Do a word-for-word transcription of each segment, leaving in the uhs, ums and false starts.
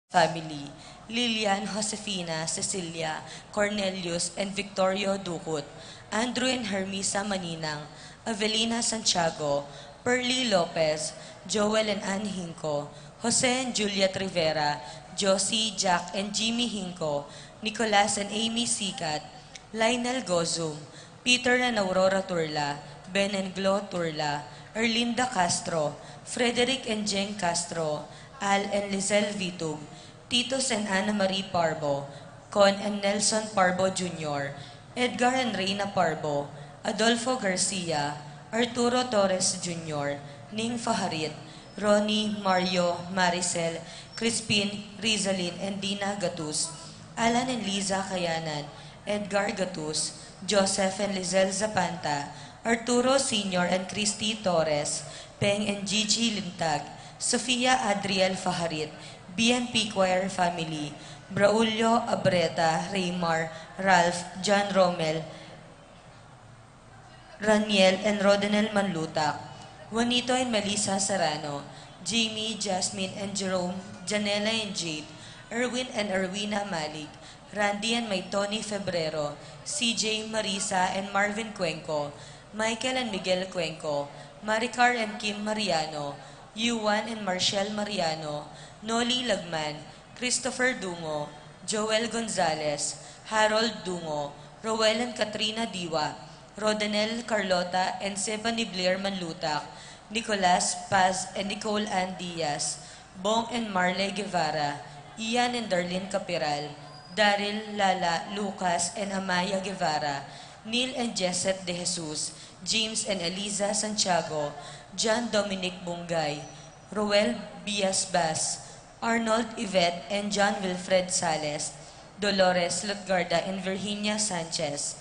family, Lilian, Josefina, Cecilia, Cornelius, and Victorio Ducut, Andrew and Hermisa Maninang, Avelina Santiago, Pearly Lopez, Joel and Anne Hinco, Jose and Juliet Rivera, Josie, Jack, and Jimmy Hinco, Nicolas and Amy Sicat, Lionel Gozum, Peter and Aurora Turla, Ben and Glo Turla, Erlinda Castro, Frederick and Jeng Castro, Al and Lizelle Vitug, Titus and Anna Marie Parbo, Con and Nelson Parbo Junior, Edgar and Reina Parbo, Adolfo Garcia, Arturo Torres Junior, Ning Faharit, Ronnie, Mario, Maricel, Crispin, Rizalin, and Dina Gatus, Alan and Liza Kayanan, Edgar Gatus, Joseph and Lizelle Zapanta, Arturo Senior and Christy Torres, Peng and Gigi Lintag, Sofia Adriel Faharit, B N P Choir family, Braulio Abreta, Raymar, Ralph, John Romel, Raniel and Rodanel Manlutak, Juanito and Melissa Serrano, Jamie, Jasmine and Jerome, Janela and Jade, Erwin and Erwina Malig, Randy and May Tony Febrero, C J, Marisa and Marvin Cuenco, Michael and Miguel Cuenco, Maricar and Kim Mariano, Yuan and Marshall Mariano, Noli Lagman, Christopher Dungo, Joel Gonzalez, Harold Dungo, Roel and Katrina Diwa, Rodanel, Carlota, and Stephanie Blair Manlutak, Nicolas Paz and Nicole Ann Diaz, Bong and Marley Guevara, Ian and Darlene Capiral, Daryl, Lala, Lucas, and Amaya Guevara, Neil and Jesset De Jesus, James and Eliza Santiago, John Dominic Bungay, Roel Biasbas, Arnold, Yvette, and John Wilfred Sales, Dolores Lutgarda and Virginia Sanchez,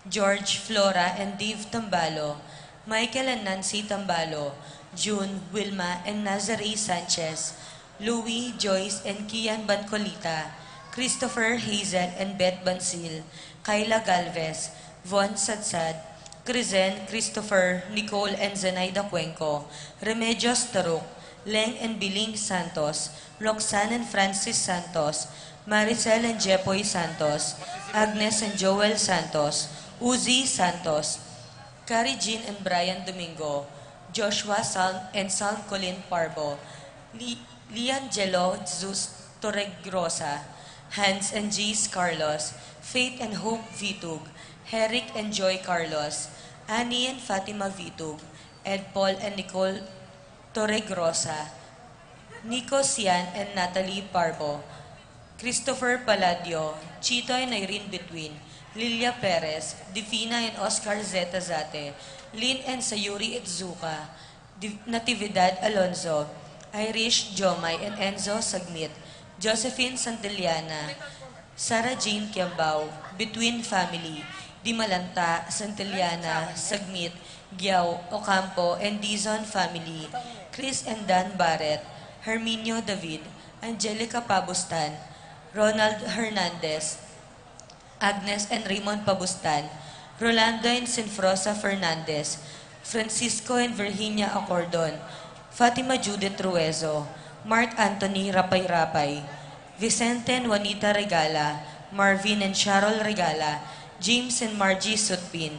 George, Flora, and Dave Tambalo, Michael and Nancy Tambalo, June, Wilma, and Nazare Sanchez, Louis, Joyce, and Kian Bancolita, Christopher, Hazel, and Beth Bansil, Kyla Galvez, Von Sadsad, Crizen, Christopher, Nicole, and Zenaida Cuenco, Remedios Taruk, Leng and Biling Santos, Roxanne and Francis Santos, Maricel and Jepoy Santos, Agnes and Joel Santos, Uzi Santos, Kari Jean and Brian Domingo, Joshua Salm and Salm Colin Parbo, Li-, Liangelo Jesus Torregrosa, Hans and Jace Carlos, Faith and Hope Vitug, Herrick and Joy Carlos, Annie and Fatima Vitug, Ed Paul and Nicole Torregrosa, Nico Sian and Natalie Parbo, Christopher Palladio, Chito and Irene Between, Lilia Perez, Divina and Oscar Zeta Zate, Lynn and Sayuri Itzuka, Div-, Natividad Alonzo, Irish Jomai and Enzo Sagmit, Josephine Santillana, Sarah Jean Kiambao, Between family, Dimalanta, Santillana, Sagmit, Giao, Ocampo, and Dizon family, Chris and Dan Barret, Herminio David, Angelica Pabustan, Ronald Hernandez, Agnes and Raymond Pabustan, Rolando and Sinfrosa Fernandez, Francisco and Virginia Acordon, Fatima Judith Ruezo, Mark Anthony Rapay-Rapay, Vicente and Juanita Regala, Marvin and Charol Regala, James and Margie Sutpin,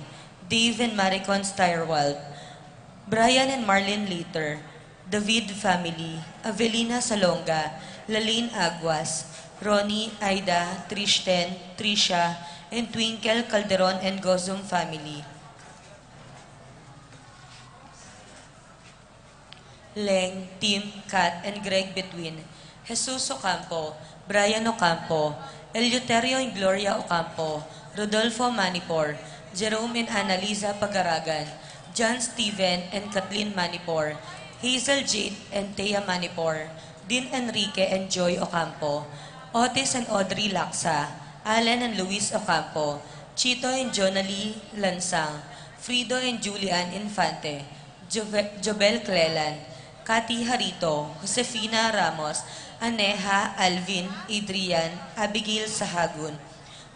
Dave and Maricon Steyerwalt, Brian and Marlene Leiter, David family, Avelina Salonga, Lalene Aguas, Ronnie, Aida, Tristen, Tricia, and Twinkle Calderon and Gozum family. Leng, Tim, Kat, and Greg Between, Jesus Ocampo, Brian Ocampo, Eleuterio and Gloria Ocampo, Rodolfo Manipor, Jerome and Annalisa Pagaragan, John Steven and Kathleen Manipor, Hazel Jade and Thea Manipor, Dean Enrique and Joy Ocampo, Otis and Audrey Laksa, Alan and Luis Ocampo, Chito and Jonalie Lansang, Frido and Julian Infante, Jove-, Jobel Clelan, Cathy Harito, Josefina Ramos, Aneha, Alvin, Adrian, Abigail Sahagun,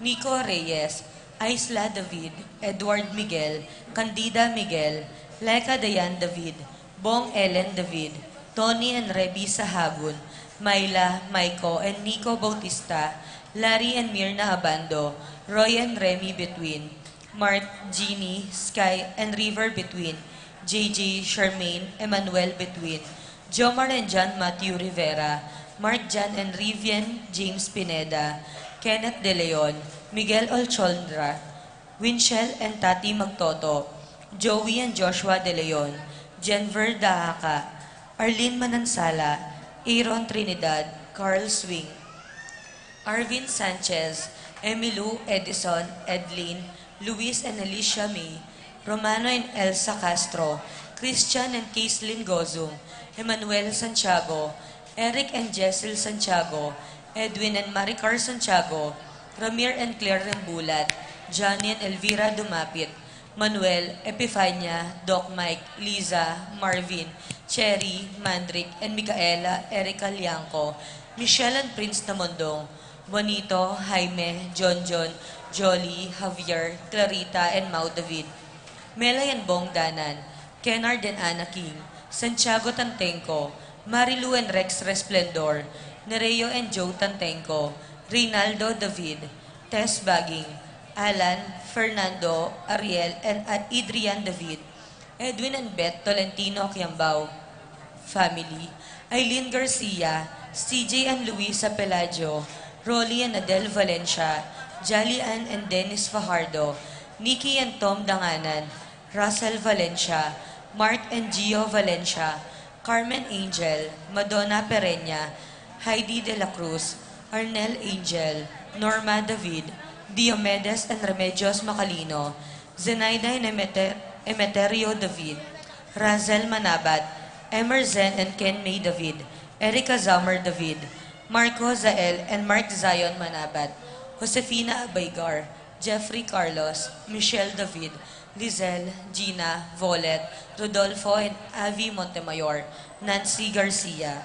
Nico Reyes, Isla David, Edward Miguel, Candida Miguel, Laika Dayan David, Bong Ellen David, Tony and Reby Sahagun, Myla, Maiko, and Nico Bautista, Larry and Mirna Abando, Roy and Remy Between, Mark, Jeannie, Sky, and River Between, J J, Charmaine, Emmanuel Between, Jomar and John Matthew Rivera, Mark John and Rivian James Pineda, Kenneth De Leon, Miguel Olchondra, Winchell and Tati Magtoto, Joey and Joshua De Leon, Jenver Dahaka, Arlene Manansala, Aaron Trinidad, Carl Swing, Arvin Sanchez, Emilu, Edison, Edlin, Luis and Alicia May, Romano and Elsa Castro, Christian and Caislin Gozum, Emmanuel Santiago, Eric and Jessel Santiago, Edwin and Maricar Santiago, Ramir and Claire Rembulat, Johnny and Elvira Dumapit, Manuel, Epifania, Doc Mike, Liza, Marvin, Cherry, Mandrick, and Micaela Erica Liangco, Michelle and Prince Namondong, Juanito, Jaime, Jonjon, Jolly, Javier, Clarita, and Mau David, Melay and Bong Danan, Kennard and Anna King, Santiago Tantengco, Marilu and Rex Resplendor, Nereo and Joe Tantengco, Reynaldo David, Tess Baging, Alan, Fernando, Ariel, and Adrian David, Edwin and Beth Tolentino Kiambao family, Aileen Garcia, C J and Luisa Peladio, Rolly and Adele Valencia, Jolly Ann and Dennis Fajardo, Nikki and Tom Danganan, Russell Valencia, Mark and Gio Valencia, Carmen Angel, Madonna Pereña, Heidi De La Cruz, Arnel Angel, Norma David, Diomedes and Remedios Macalino, Zenaida and Emete-, Emeterio David, Razel Manabat, Emerzen and Ken May David, Erica Zamar David, Marco Zael and Mark Zion Manabat, Josefina Abaigar, Jeffrey Carlos, Michelle David, Lizelle, Gina, Volet, Rodolfo and Avi Montemayor, Nancy Garcia.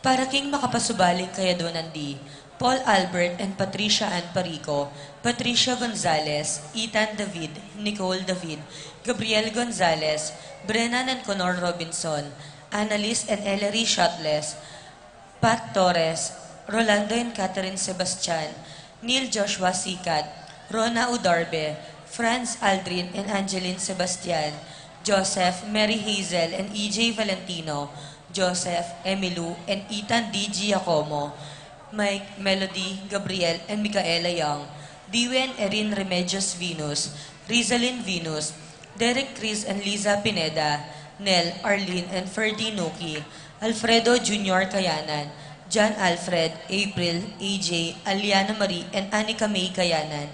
Para king makapasubaling kayadwanan di, Paul Albert and Patricia Ann Parico, Patricia Gonzalez, Ethan David, Nicole David, Gabriel Gonzalez, Brennan and Connor Robinson, Annalise and Ellery Shotles, Pat Torres, Rolando and Catherine Sebastian, Neil Joshua Sikat, Rona Udarbe, Franz Aldrin and Angeline Sebastian, Joseph, Mary Hazel and E J Valentino, Joseph, Emilu and Ethan D Giacomo, Mike, Melody, Gabriel and Micaela Young, Diwen Erin Remedios Venus, Rizalin Venus, Derek Chris and Liza Pineda, Nel, Arlene and Ferdy Nuki, Alfredo Junior Kayanan, John Alfred, April, A J, Aliana Marie and Anika May Kayanan,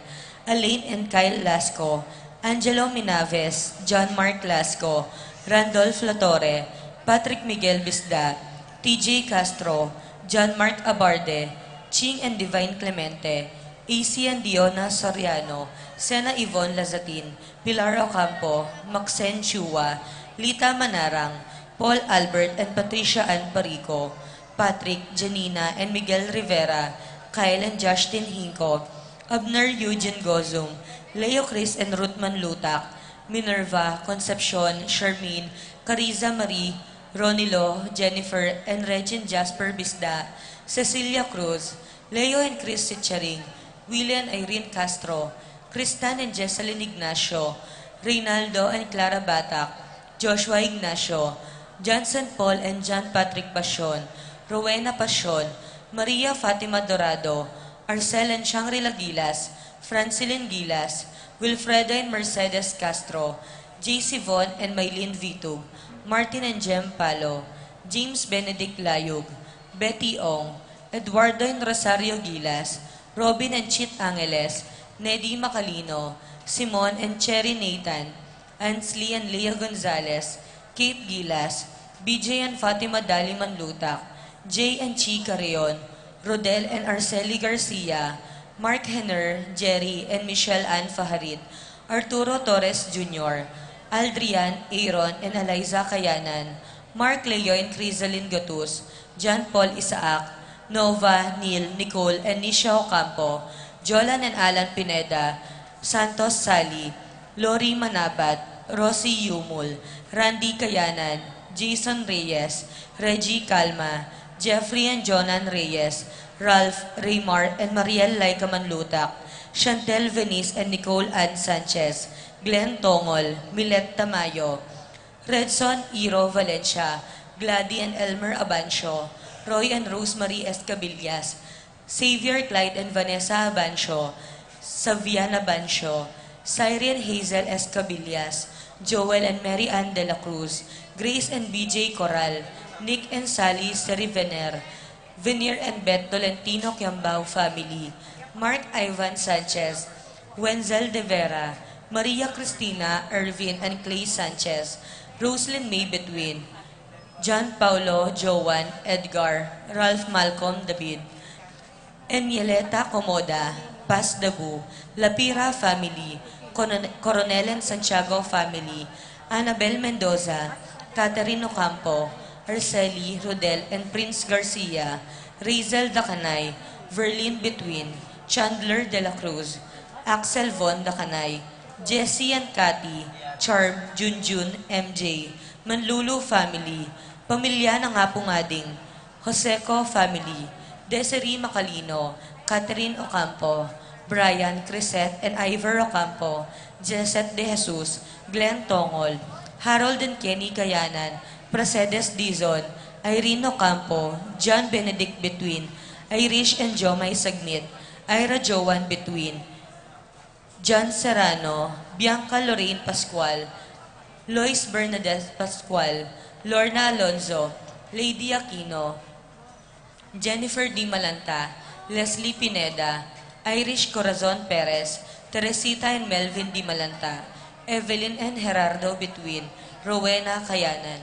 Alain and Kyle Lasco, Angelo Minaves, John Mark Lasco, Randolph Latore, Patrick Miguel Bisda, T J Castro, John Mark Abarde, Ching and Divine Clemente, A C and Diona Soriano, Sena Yvonne Lazatin, Pilar Ocampo, Maxen Chua, Lita Manarang, Paul Albert and Patricia Ann Parico, Patrick, Janina and Miguel Rivera, Kyle and Justin Hinco, Abner Eugene Gozum, Leo Chris and Ruth Manlutak, Minerva, Concepcion, Charmaine, Cariza Marie, Ronilo, Jennifer and Regine Jasper Bisda, Cecilia Cruz, Leo and Chris Sicharing, Willie and Irene Castro, Kristan and Jesselyn Ignacio, Reynaldo and Clara Batak, Joshua Ignacio, Johnson Paul and John Patrick Pasion, Rowena Pasion, Maria Fatima Dorado, Arcel and Shangri-La Gilas, Francilyn Gilas, Wilfredo and Mercedes Castro, J C Von and Mylene Vitug, Martin and Jem Palo, James Benedict Layug, Betty Ong, Eduardo and Rosario Gilas, Robin and Chit Angeles, Neddy Macalino, Simon and Cherry Nathan, Ansley and Leo Gonzalez, Kate Gilas, B J and Fatima Dali Manlutak, Jay and Chi Carreon, Rodel and Arceli Garcia, Mark Henner, Jerry and Michelle Ann Fajarit, Arturo Torres Junior, Aldrian, Aaron and Eliza Kayanan, Mark Leo and Crisalin Gatus, John Paul Isaac, Nova, Neil, Nicole and Nisha Ocampo, Jolan and Alan Pineda, Santos Sally, Lori Manabat, Rosie Yumul, Randy Kayanan, Jason Reyes, Reggie Calma, Jeffrey and Jonan Reyes, Ralph Raymar and Mariel Laika Manlutak, Chantel Venice and Nicole Ann Sanchez, Glenn Tongol, Milet Tamayo, Redson Iro Valencia, Glady and Elmer Abancio, Roy and Rosemary Escabillas, Xavier Clyde and Vanessa Abancio, Savian Abancio, Cyrene Hazel Escabillas, Joel and Mary Ann de la Cruz, Grace and B J Coral, Nick and Sally Serivener, Veneer and Beth Tolentino Kiambao family, Mark Ivan Sanchez, Wenzel De Vera, Maria Cristina, Ervin and Clay Sanchez, Roslyn May Between, John Paulo, Joan, Edgar, Ralph Malcolm David, Enieleta Comoda, Paz Dabu, Lapira family, Coron- Coronel and Santiago family, Annabel Mendoza, Catherine Ocampo, Arceli, Rodel and Prince Garcia, Razel Dacanay, Verlin Between, Chandler De La Cruz, Axel Von Dacanay, Jessie and Cathy, Charm, Junjun, M J, Manlulu family, pamilya ng Apong Ading, Joseco family, Desiree Macalino, Catherine Ocampo, Brian, Crisette, and Ivor Ocampo, Jesset De Jesus, Glenn Tongol, Harold and Kenny Kayanan, Pracedes Dizon, Irene Ocampo, John Benedict Between, Irish and Jomai Sagnit, Ira Joan Between, John Serrano, Bianca Lorraine Pascual, Lois Bernadette Pascual, Lorna Alonzo, Lady Aquino, Jennifer Di Malanta, Leslie Pineda, Irish Corazon Perez, Teresita and Melvin Di Malanta, Evelyn and Gerardo Between, Rowena Kayanan.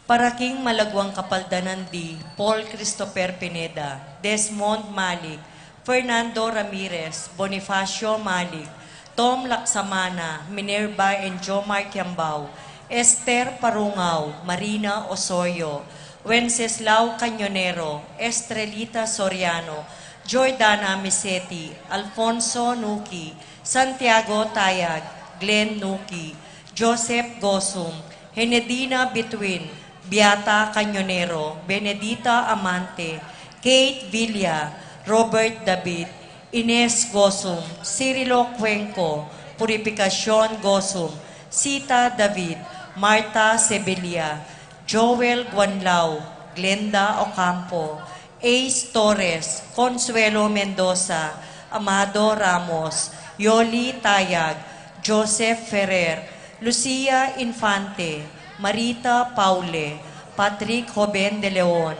Para king malaguang kapaldanan di Paul Christopher Pineda, Desmond Malik, Fernando Ramirez, Bonifacio Malik, Tom Laksamana, Minerva and Jomar Kiambao, Esther Parungao, Marina Osorio, Wenceslao Cañonero, Estrelita Soriano, Jordana Misetti, Alfonso Nuki, Santiago Tayag, Glenn Nuki, Joseph Gosum, Henedina Between, Beata Cañonero, Benedita Amante, Kate Villa, Robert David, Ines Gosum, Cirilo Cuenco, Purificacion Gosum, Sita David, Martha Sevilla, Joel Guanlao, Glenda Ocampo, Ace Torres, Consuelo Mendoza, Amado Ramos, Yoli Tayag, Joseph Ferrer, Lucia Infante, Marita Paule, Patrick Joven de Leon,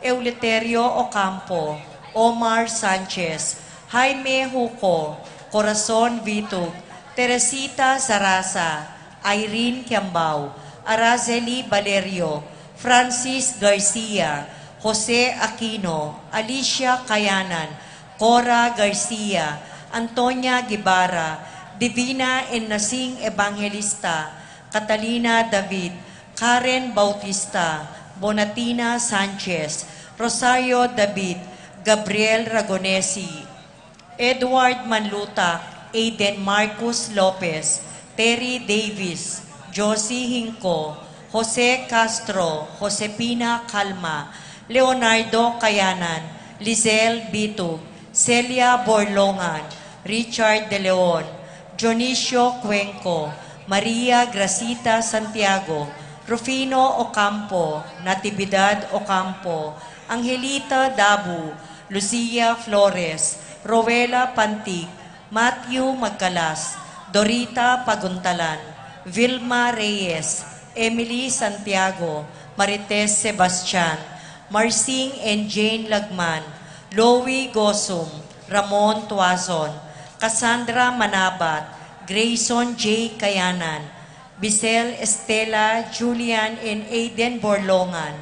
Eleuterio Ocampo, Omar Sanchez, Jaime Juco, Corazon Vitug, Teresita Zaraza, Irene Kiambao, Araceli Valerio, Francis Garcia, Jose Aquino, Alicia Kayanan, Cora Garcia, Antonia Guevara, Divina and Nasing Evangelista, Catalina David, Karen Bautista, Bonatina Sanchez, Rosario David, Gabriel Ragonesi, Edward Manluta, Aiden Marcus Lopez, Terry Davis, Josie Hinco, Jose Castro, Josefina Calma, Leonardo Kayanan, Lizelle Bitug, Celia Borlongan, Richard De Leon, Dionisio Cuenco, Maria Gracita Santiago, Rufino Ocampo, Natividad Ocampo, Angelita Dabu, Lucia Flores, Rowela Pantic, Matthew Magcalas, Dorita Paguntalan, Vilma Reyes, Emily Santiago, Marites Sebastian, Marsing and Jane Lagman, Louie Gosum, Ramon Tuazon, Cassandra Manabat, Grayson J. Kayanan, Bisel Estela, Julian and Aiden Borlongan,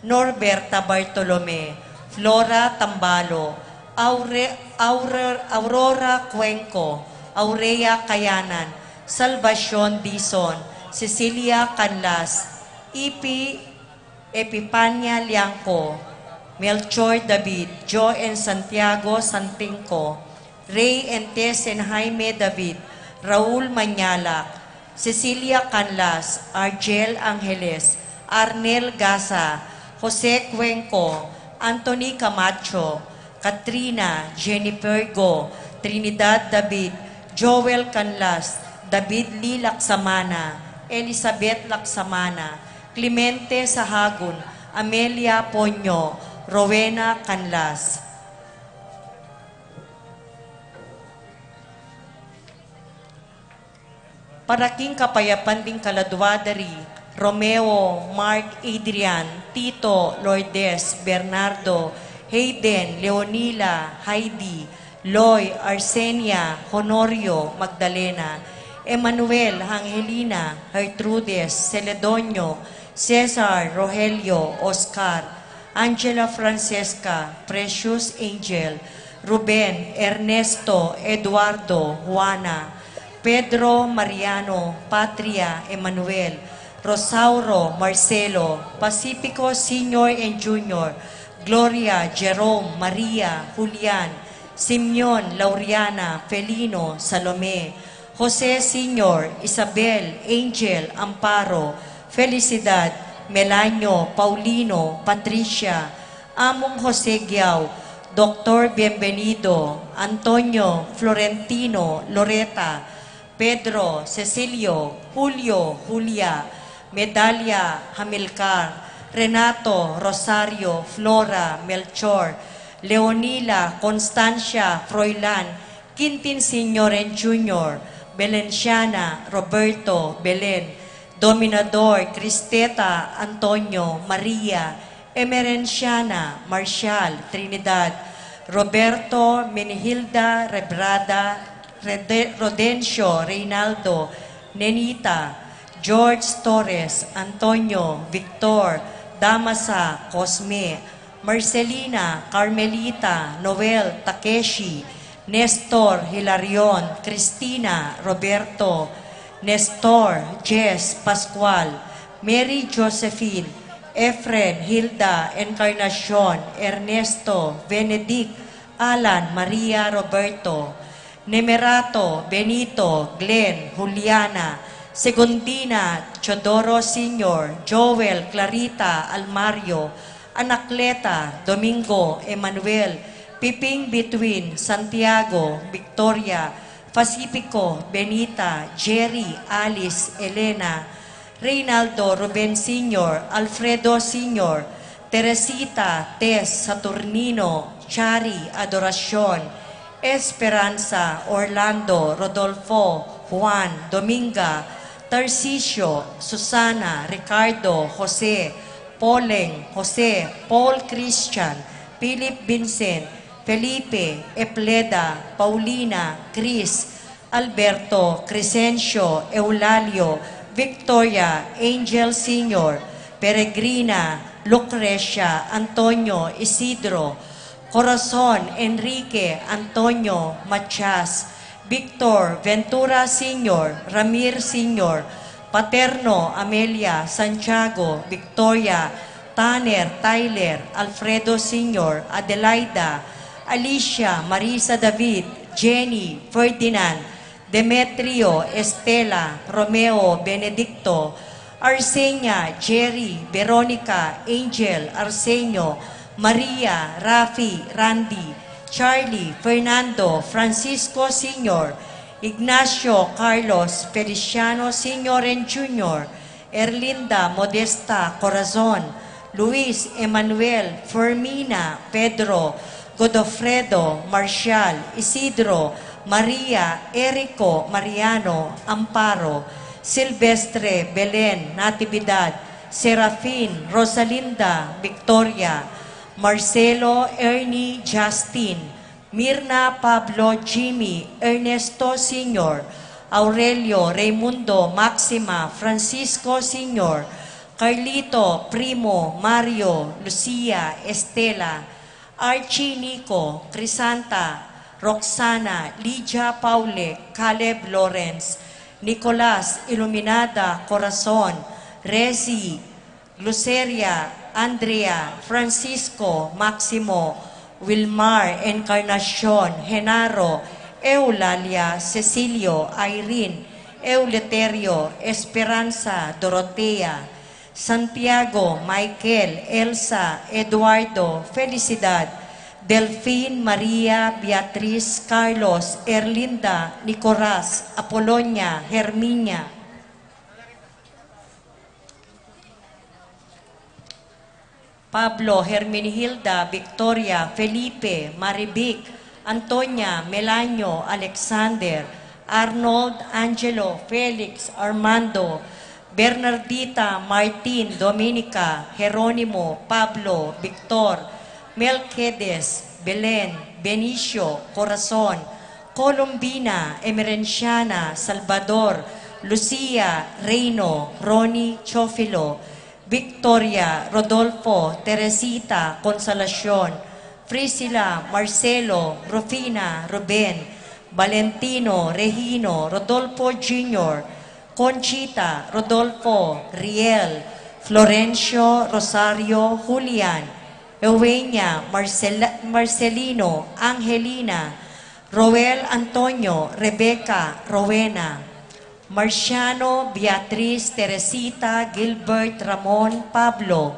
Norberta Bartolome, Flora Tambalo, Aure-, Auror-, Aurora Cuenco, Aurea Kayanan, Salvacion Dizon, Cecilia Canlas, Ipi Epipania Liangco, Melchor David, Joe and Santiago Santingco, Rey and Tess and Jaime David, Raul Mañalac, Cecilia Canlas, Argel Angeles, Arnel Gasa, Jose Cuenco, Anthony Camacho, Katrina, Jennifer Go, Trinidad David, Joel Canlas, David Lee Laksamana, Elizabeth Laksamana, Clemente Sahagun, Amelia Ponyo, Rowena Canlas. Para king kapayapan ding kaladwa da ri Romeo, Mark, Adrian, Tito, Lourdes, Bernardo, Hayden, Leonila, Heidi, Loy, Arsenia, Honorio, Magdalena, Emmanuel, Angelina, Gertrudes, Celedonio, Cesar, Rogelio, Oscar, Angela, Francesca, Precious, Angel, Ruben, Ernesto, Eduardo, Juana, Pedro, Mariano, Patria, Emmanuel, Rosauro, Marcelo, Pacifico Senior and Junior, Gloria, Jerome, Maria, Julian, Simeon, Lauriana, Felino, Salome, Jose Senior, Isabel, Angel, Amparo, Felicidad, Melanio, Paulino, Patricia, Among Jose Guiao, Doktor Bienvenido, Antonio, Florentino, Loreta, Pedro, Cecilio, Julio, Julia, Medalia, Hamilcar, Renato, Rosario, Flora, Melchor, Leonila, Constancia, Froilan, Quintin Senior and Junior, Belenciana, Roberto, Belen, Dominador, Cristeta, Antonio, Maria, Emerenciana, Marcial, Trinidad, Roberto, Menihilda, Rebrada, Rede-, Rodencio, Reynaldo, Nenita, George, Torres, Antonio, Victor, Damasa, Cosme, Marcelina, Carmelita, Noel, Takeshi, Nestor, Hilarion, Cristina, Roberto, Nestor, Jess, Pascual, Mary Josephine, Efren, Hilda, Encarnacion, Ernesto, Benedict, Alan, Maria, Roberto, Nemerato, Benito, Glenn, Juliana, Segundina, Teodoro Senior, Joel, Clarita, Almario, Anacleta, Domingo, Emmanuel, Piping, Between, Santiago, Victoria, Pacifico, Benita, Jerry, Alice, Elena, Reynaldo, Ruben Senior, Alfredo Senior, Teresita, Tess, Saturnino, Chari, Adoracion, Esperanza, Orlando, Rodolfo, Juan, Dominga, Tarcisio, Susana, Ricardo, Jose, Poleng, Jose, Paul, Christian, Philip, Vincent, Felipe, Epleda, Paulina, Chris, Alberto, Crescencio, Eulalio, Victoria, Angel Senior, Peregrina, Lucrecia, Antonio, Isidro, Corazon, Enrique, Antonio, Matias, Victor, Ventura Senior, Ramir Senior, Paterno, Amelia, Santiago, Victoria, Tanner, Tyler, Alfredo Senior, Adelaida, Alicia, Marisa, David, Jenny, Ferdinand, Demetrio, Estela, Romeo, Benedicto, Arsenia, Jerry, Veronica, Angel, Arsenio, Maria, Rafi, Randy, Charlie, Fernando, Francisco Senior, Ignacio, Carlos, Feliciano Senior and Junior, Erlinda, Modesta, Corazon, Luis, Emmanuel, Fermina, Pedro, Godofredo, Marcial, Isidro, Maria, Erico, Mariano, Amparo, Silvestre, Belen, Natividad, Serafin, Rosalinda, Victoria, Marcelo, Ernie, Justin, Mirna, Pablo, Jimmy, Ernesto Senior, Aurelio, Raimundo, Maxima, Francisco Senior, Carlito, Primo, Mario, Lucia, Estela, Archie, Nico, Crisanta, Roxana, Lydia, Paule, Caleb, Lawrence, Nicolas, Iluminada, Corazon, Rezi, Luceria, Andrea, Francisco, Maximo, Wilmar, Encarnacion, Genaro, Eulalia, Cecilio, Irene, Euleterio, Esperanza, Dorotea, Santiago, Michael, Elsa, Eduardo, Felicidad, Delfin, Maria, Beatriz, Carlos, Erlinda, Nicolas, Apolonia, Herminia, Pablo, Herminihilda, Victoria, Felipe, Marivic, Antonia, Melanio, Alexander, Arnold, Angelo, Felix, Armando, Bernardita, Martin, Dominica, Jeronimo, Pablo, Victor, Melquiades, Belen, Benicio, Corazon, Colombina, Emerenciana, Salvador, Lucia, Reino, Ronnie, Chofilo, Victoria, Rodolfo, Teresita, Consolacion, Priscila, Marcelo, Rufina, Ruben, Valentino, Regino, Rodolfo Junior, Conchita, Rodolfo, Riel, Florencio, Rosario, Julian, Eugenia, Marcela, Marcelino, Angelina, Roel, Antonio, Rebeca, Rowena, Marciano, Beatriz, Teresita, Gilbert, Ramon, Pablo,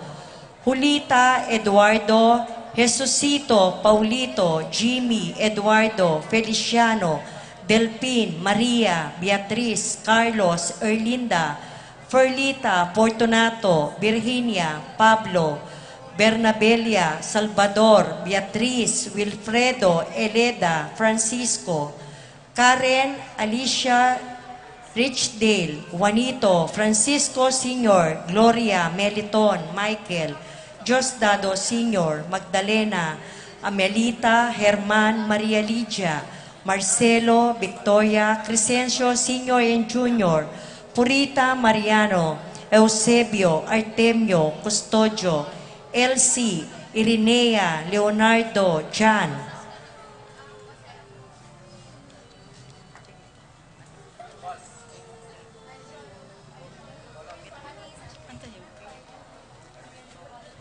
Julita, Eduardo, Jesucito, Paulito, Jimmy, Eduardo, Feliciano, Delpin, Maria, Beatriz, Carlos, Erlinda, Ferlita, Fortunato, Virginia, Pablo, Bernabelia, Salvador, Beatriz, Wilfredo, Eleda, Francisco, Karen, Alicia, Richdale, Juanito, Francisco Senior, Gloria, Meliton, Michael, Diosdado Senior, Magdalena, Amelita, Herman, Maria Lydia, Marcelo, Victoria, Crescencio Senior and Junior, Purita, Mariano, Eusebio, Artemio, Custodio, Elsie, Irinea, Leonardo, Jan.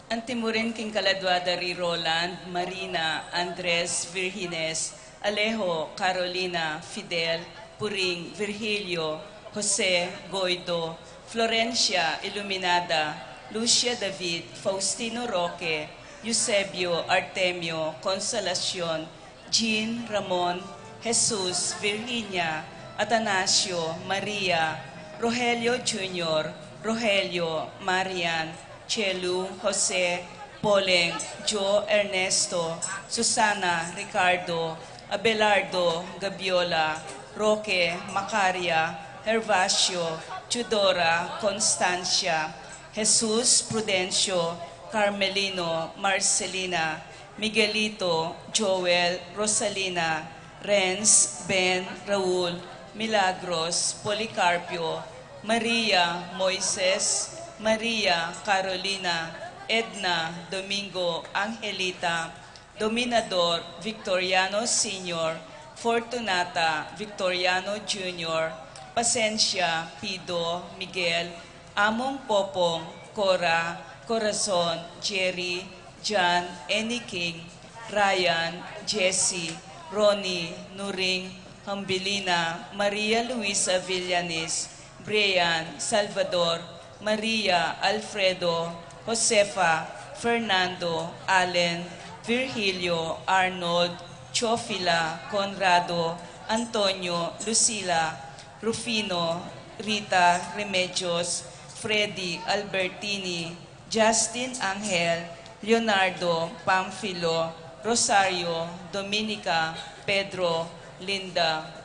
Antimurin king kaladua da ri Roland, Marina, Andres, Virgines, Alejo, Carolina, Fidel, Puring, Virgilio, Jose, Goido, Florencia, Iluminada, Lucia, David, Faustino, Roque, Eusebio, Artemio, Consolacion, Jean, Ramon, Jesus, Virginia, Atanasio, Maria, Rogelio Junior, Rogelio, Marian, Chelu, Jose, Poleng, Joe, Ernesto, Susana, Ricardo, Abelardo, Gabiola, Roque, Macaria, Gervasio, Teodora, Constancia, Jesus, Prudencio, Carmelino, Marcelina, Miguelito, Joel, Rosalina, Renz, Ben, Raul, Milagros, Policarpio, Maria, Moises, Maria, Carolina, Edna, Domingo, Angelita, Dominador, Victoriano Senior, Fortunata, Victoriano Junior, Pasensia, Pido, Miguel, Among Popong, Cora, Corazon, Jerry, John, Annie King, Ryan, Jesse, Ronnie, Nuring, Hambilina, Maria Luisa Villanes, Brian, Salvador, Maria, Alfredo, Josefa, Fernando, Allen, Virgilio, Arnold, Chofila, Conrado, Antonio, Lucila, Rufino, Rita, Remedios, Freddy, Albertini, Justin, Angel, Leonardo, Pamfilo, Rosario, Dominica, Pedro, Linda,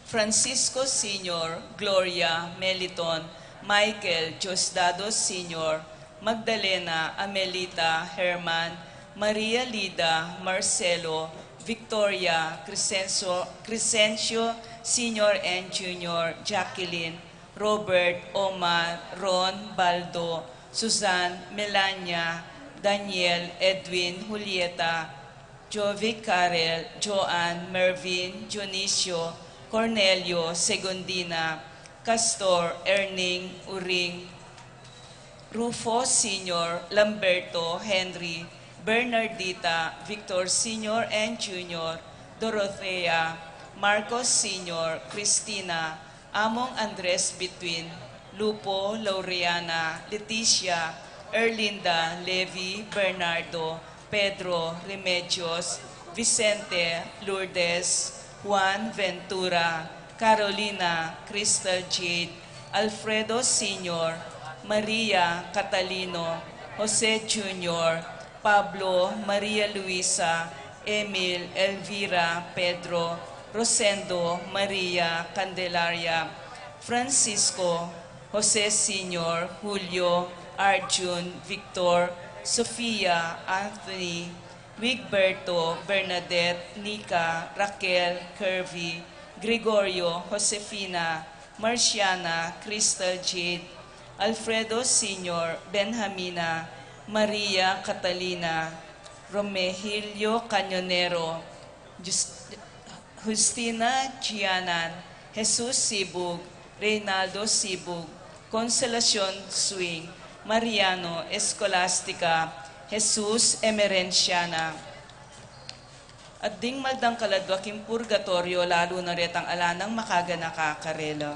Francisco Senior, Gloria, Meliton, Michael, Diosdado Senior, Magdalena, Amelita, Herman, Maria Lida, Marcelo, Victoria, Crescencio, Crescencio Senior and Junior, Jacqueline, Robert, Omar, Ron, Baldo, Suzanne, Melania, Daniel, Edwin, Julieta, Jovic, Karel, Joan, Mervin, Dionisio, Cornelio, Segundina, Castor, Erning, Uring, Rufo Senior, Lamberto, Henry, Bernardita, Victor Senior and Junior, Dorothea, Marcos Senior, Cristina, Among Andres Between, Lupo, Laureana, Leticia, Erlinda, Levi, Bernardo, Pedro, Remedios, Vicente, Lourdes, Juan, Ventura, Carolina, Crystal, Jade, Alfredo Senior, Maria, Catalino, Jose Junior, Pablo, Maria Luisa, Emil, Elvira, Pedro, Rosendo, Maria, Candelaria, Francisco, Jose Senior, Julio, Arjun, Victor, Sofia, Anthony, Wigberto, Bernadette, Nika, Raquel, Curvy, Gregorio, Josefina, Marciana, Crystal, Jade, Alfredo Senior, Benjamina, Maria, Catalina, Romegilio, Cañonero, Jus- Justina, Gianan, Jesus Sibug, Reynaldo Sibug, Consolacion Swing, Mariano, Escolastica, Jesus, Emerenciana. At ding maldang kaladwa king purgatorio, lalu na retang ala nang makaganaka karela.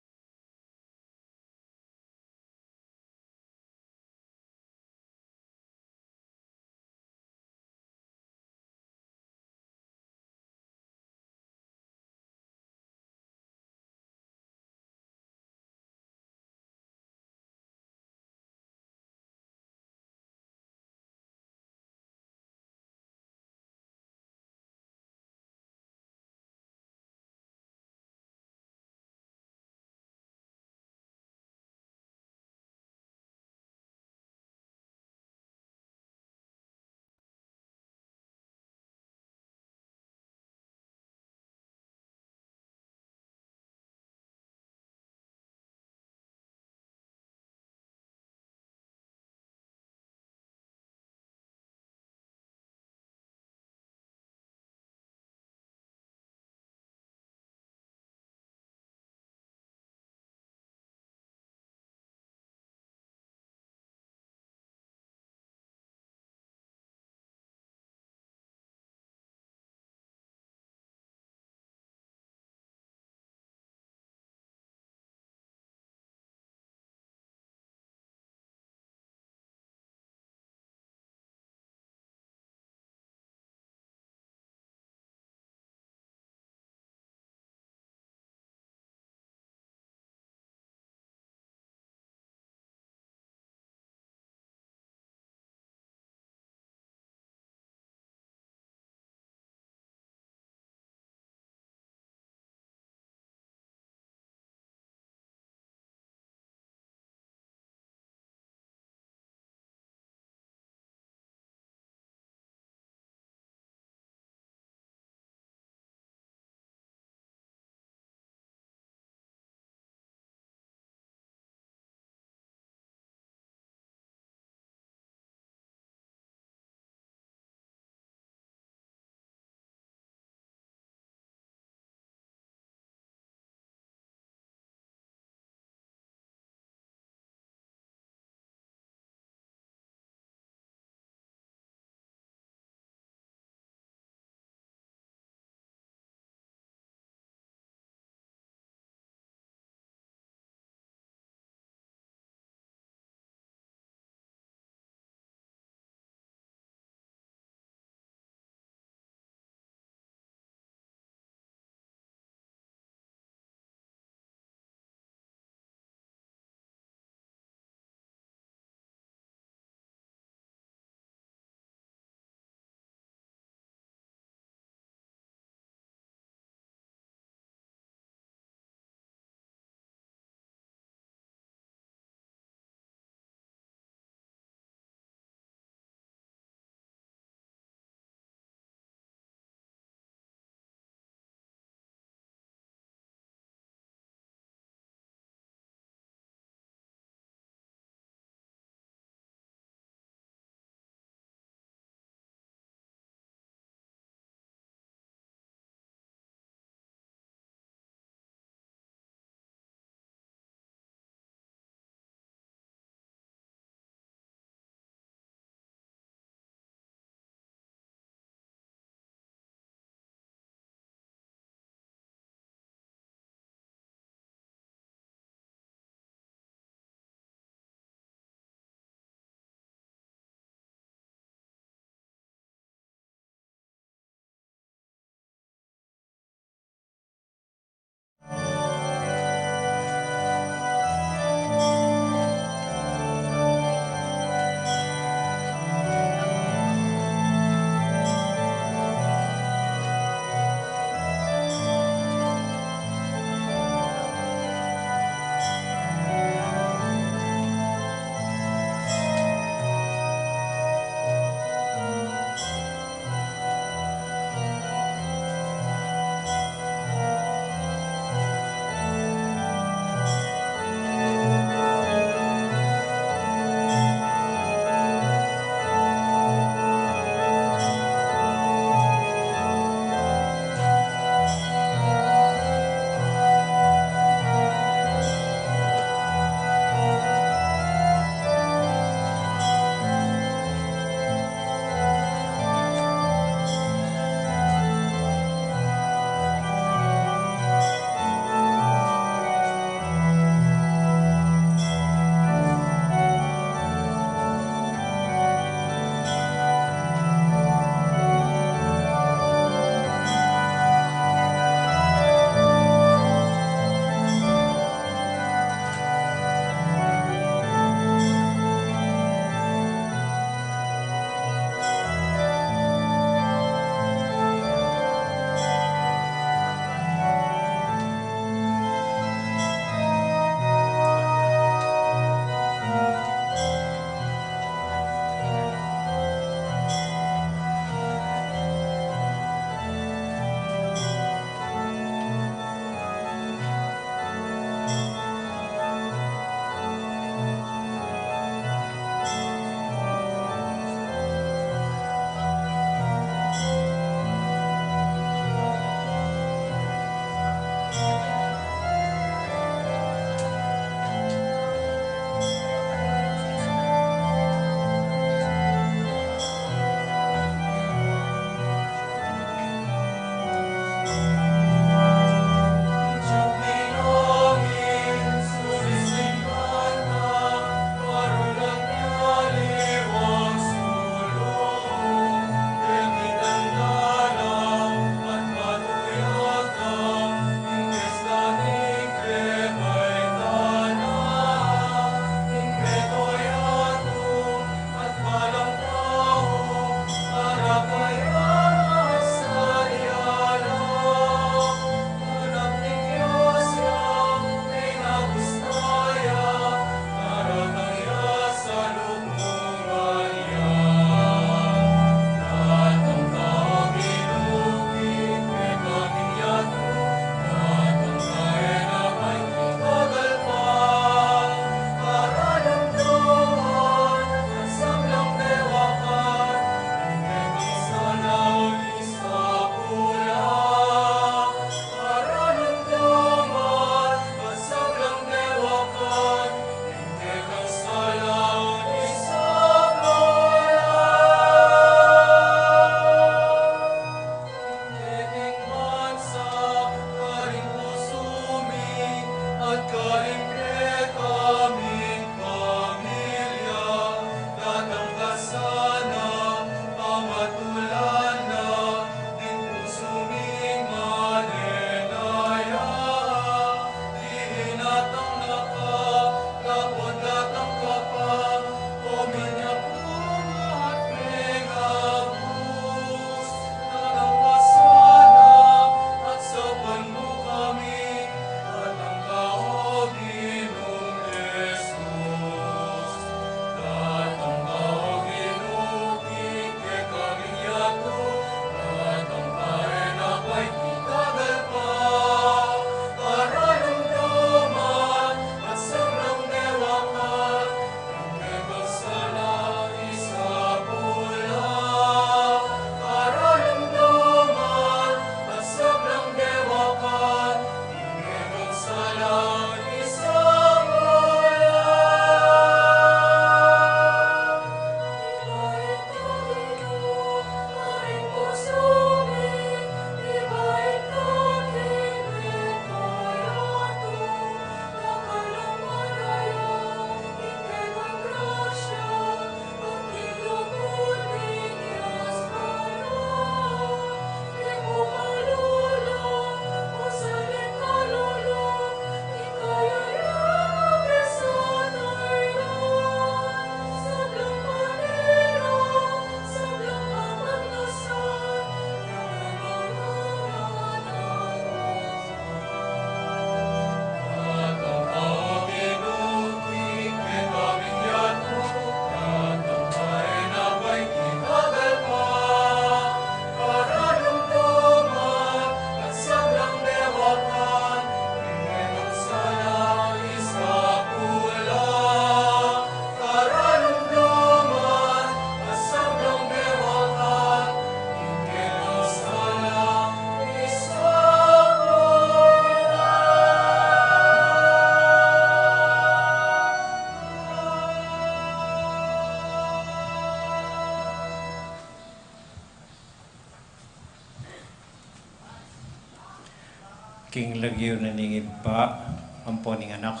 King lagyu na ning Ibpa, ampo ning Anak,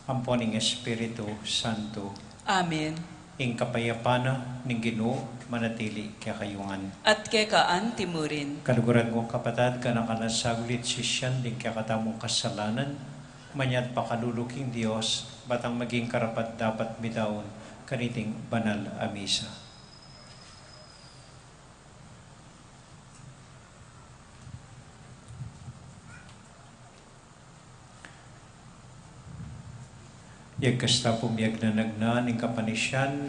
ampo ning Espiritu Santo. Amen. Ing kapayapan na ning Ginu manatili kekayu ngan. At keka anti mu rin. Kaluguran kung kapatad, ganakan nang sagulit sisian ding kekatamung kasalanan, manyad pakalulu king Dios, batang maging karapat-dapat mi daun kaniting banal a misa. Yagkas ta pung miyagnanagna ning kapanisian.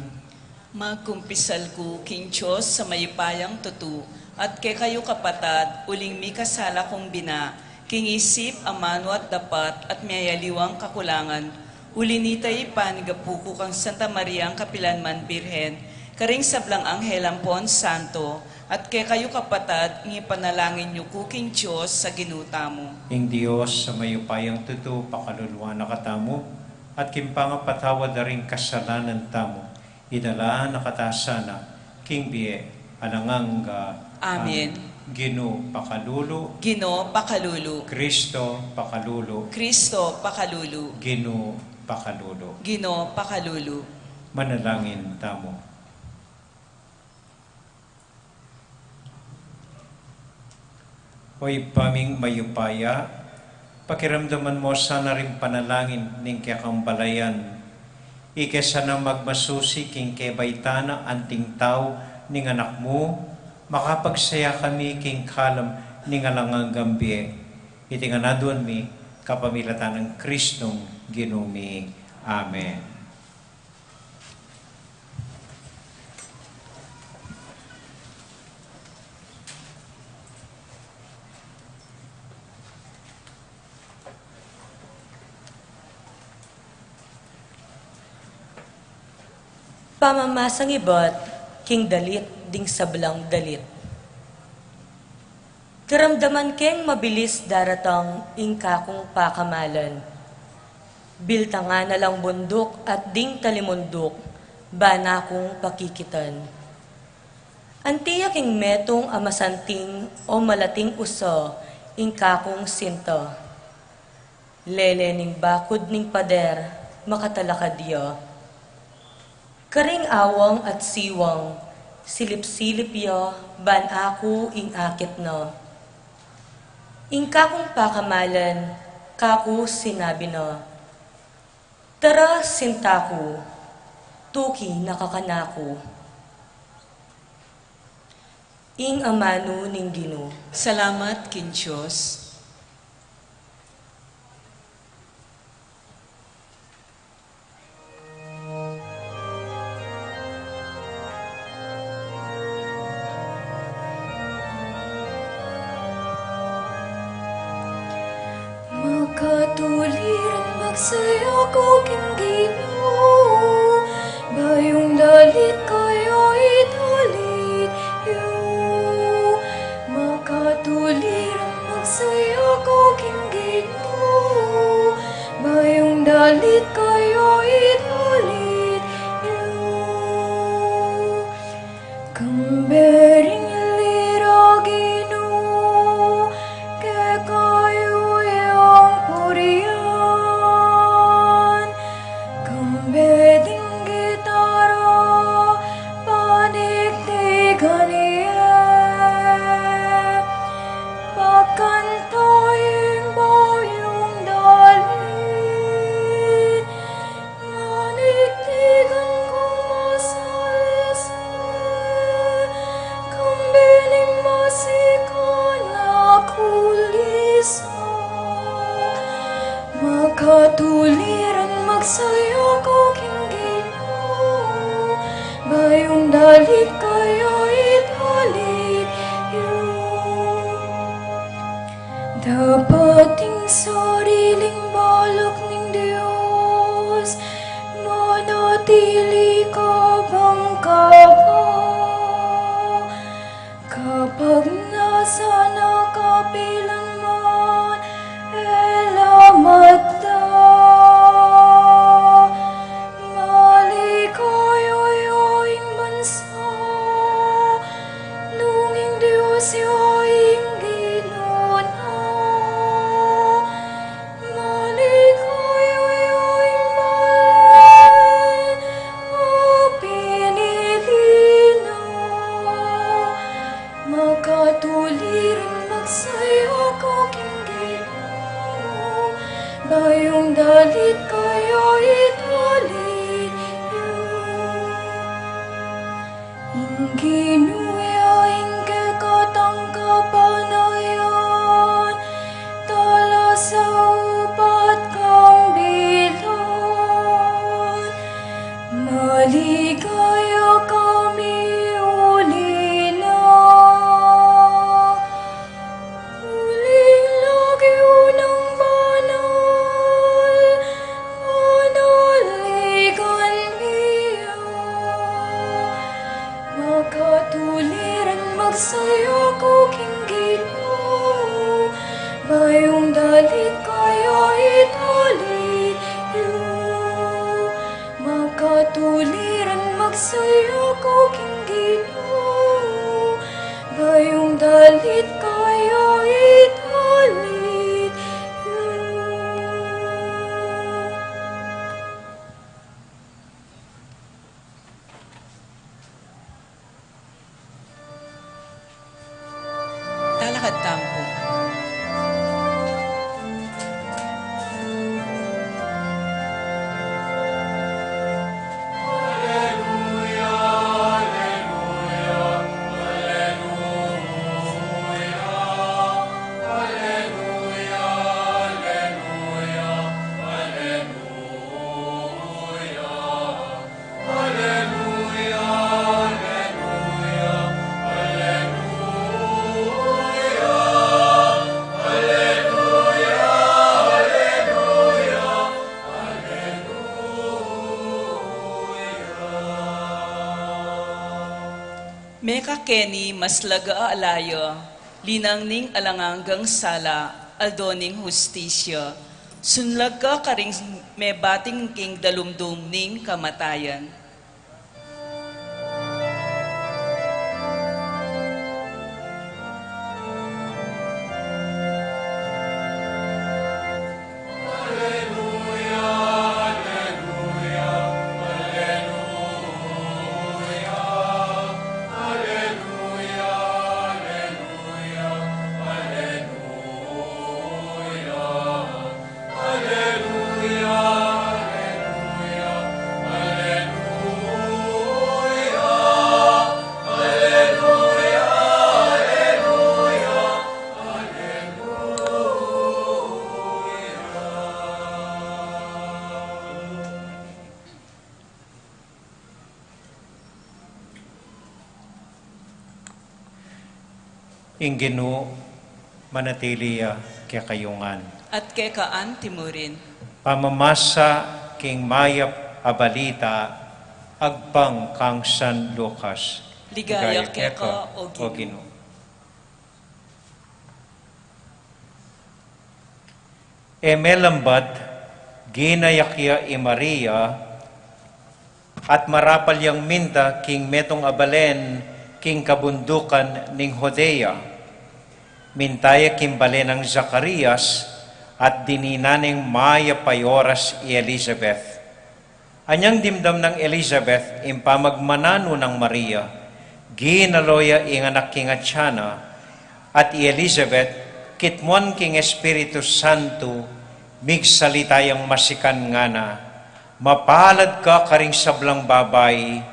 Magkumpisal ku king Dios a mayupayang tutu, at kekayu kapatad, uling mikasala kung bina, king isip, amanu at dapat, at miyayaliwang kakulangan, uli nita ipanyawad ku kang Santa Mariang kapilanman Birhen, karing sablang anghel ampon santo, at kekayu kapatad, ing ipanalangin yu ku king Dios a Ginu tamu. Ing Dios a mayupayang tutu pakaluluan na katamu, at king pangapatawad da ring kasalanan tamu, idala na kata sana king bie alang angga. Amen. Amen. Ginu pakalulu. Ginu pakalulu. Kristo pakalulu. Kristo pakalulu. Ginu pakalulu. Ginu pakalulu. Manalangin tamu. O Ibpa ming mayupaya, pakiramdaman mu sana ring panalangin ning kekang balayan. Ika sana magmasusi king kebaitan na anting tau ning Anak mu, makapagsaya kami king kalam ning alang anggang bie. Iti ngan aduan mi kapamilatan nang Kristong Ginu mi. Amen. Pamamasang ibat king dalit ding sablang dalit. Karamdaman keng mabilis daratang ing kakung pakamalan. Biltangan na lang bunduk at ding talimunduk, ban akung pakikitan. Anti ya king metung a masanting o malating usa ing kakung sinta. Lele ning bakud ning pader, makatalakad ya. Karing awang at siwang, silip-silip ya, ban aku ing akit na. Ing kakung pakamalan, kaku sinabi na, "Tara, sinta ku, tuki na ka kanaku." Ing amanu ning Ginu. Salamat king Dios. Makatuli ran magsaya ku king Ginu, bayung dalit kaya ing dalit yu. Makatuli ran magsaya ku king Ginu, bayung dalit kaya ing dalit yu. Kambe ding lira, Ginu, kekayu yang purian. Kambe ding gitara, panigtigan ye. Pagkanta ing bayung dalit. Manigtigan kung masalse, kambe ning masikan a kulisa. Makatuli ran magsaya ku king Ginu, bayung dalit kaya ing dalit yu. Dapat ing sariling balak ning Dios manatili kabang-kaba. Kapag nasa na kapilan man, e la matda. Maligaya ya ing bansa, nung ing Dios ya ing Ginu na. Saya ku king Ginu, bayung dalit kaya italit yu. Ing Ginu ya ing kekatang kapanayan, talasaupat kang bilan. Maligaya kami uli na. Uling lagyu nang banal, panaligan mi ya. Makatuliran magsaya ku king Ginu, bayung dalit kaya italit yu. Makatuliran magsaya ku king Ginu, bayung dalit kaya italit yu. Talakad tamu pu. Mekakeni maslaga a alaya, linang ning alang anggang sala, aldo ning hustisya, sunlag ka karing mebating king dalumdum ning kamatayan. Ing Ginu manatili ya kekayu ngan. At keka anti mu rin. Pamamasa king mayap a balita agpang kang San Lucas. Ligaya keka, O Ginu. E melambat, ginayak ya i Maria, at marapal yang minta king metung a balen king kabundukan ning Judea. Minta ya king bale nang Zacarias, at dininan neng mayap a oras i Elizabeth. Anyang dimdam nang Elizabeth ing pamagmananu nang Maria, ginalo ya ing anak king atian na, at i Elizabeth, kitmuan king Espiritu Santo, migsalita yang masikan, ngana, "Mapalad ka karing sablang babai,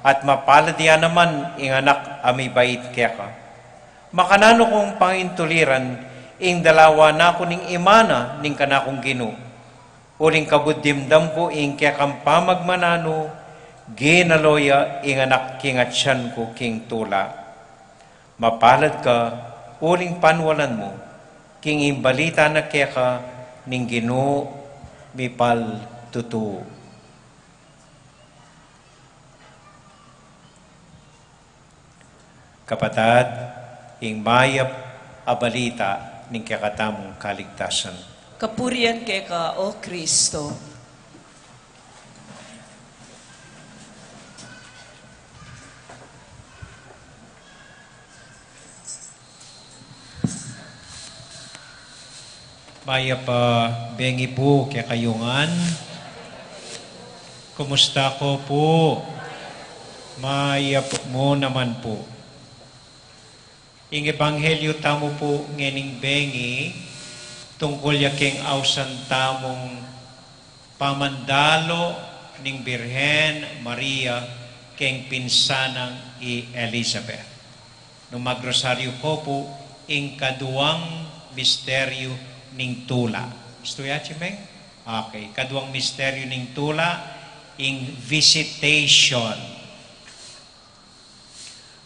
at mapalad ya naman ing anak a mibait keka. Makananu kung pangintuliran ing dalawa na ku ning ima na ning kanakung Ginu?" Uling kabud dimdam ku ing kekang pamagmananu, ginalo ya ing anak king atian ku king tula. Mapalad ka uling panwalan mu king ing balita na keka ning Ginu mipaltutu. Kapatad, ing mayap a balita ning kekatamung kaligtasan. Kapurian keka, O Kristo. Mayap a bengi pu kekayu ngan. Kumusta ko pu? Mayap mu naman pu. Ing ebanghelyo tamu pu ngening bengi, tungkul ya keng ausan tamung pamandalo ning Birhen Maria keng pinsanang i Elizabeth. Nung magrosaryo ko pu, ing kaduang misteryo ning tula. Gusto ya, Chimeng? Okay, kaduang misteryo ning tula, ing visitation.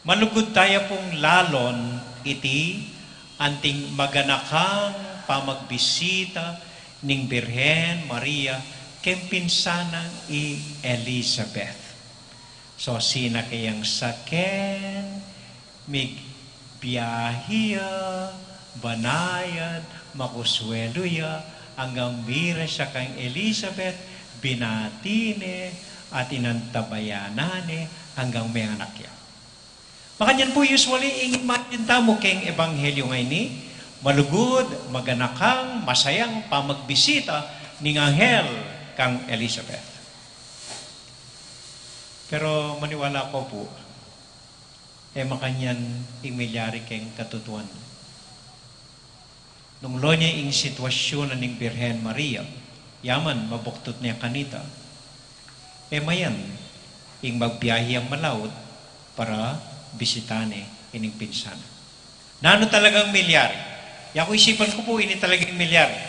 Malugud taya pung lalon iti anting maganakang pamagbisita ning Birhen Maria keng pinsanang i Elizabeth. So, sina kayang saken, migbiahi ya, banayad, makuswelu ya, anggang miras ya kang Elizabeth, binati ne, at inantabayanan ne, anggang menganak ya. Makanyan pu, usually, ing imagine tamu keng ebanghelyo ngeni, malugud, maganakang, masayang pamagbisita ning anghel kang Elizabeth. Pero maniwala ko pu, e makanyan ing milyari keng katutuan. Nung lo ne ing sitwasyun ning Birhen Maria, yaman mabuktut ne kanita. E mayan ing magbiahi yang malaut para bisitahan ne ining pinsan. Nanu talagang milyari? Yaku isipan ku pu, ini talagang milyari.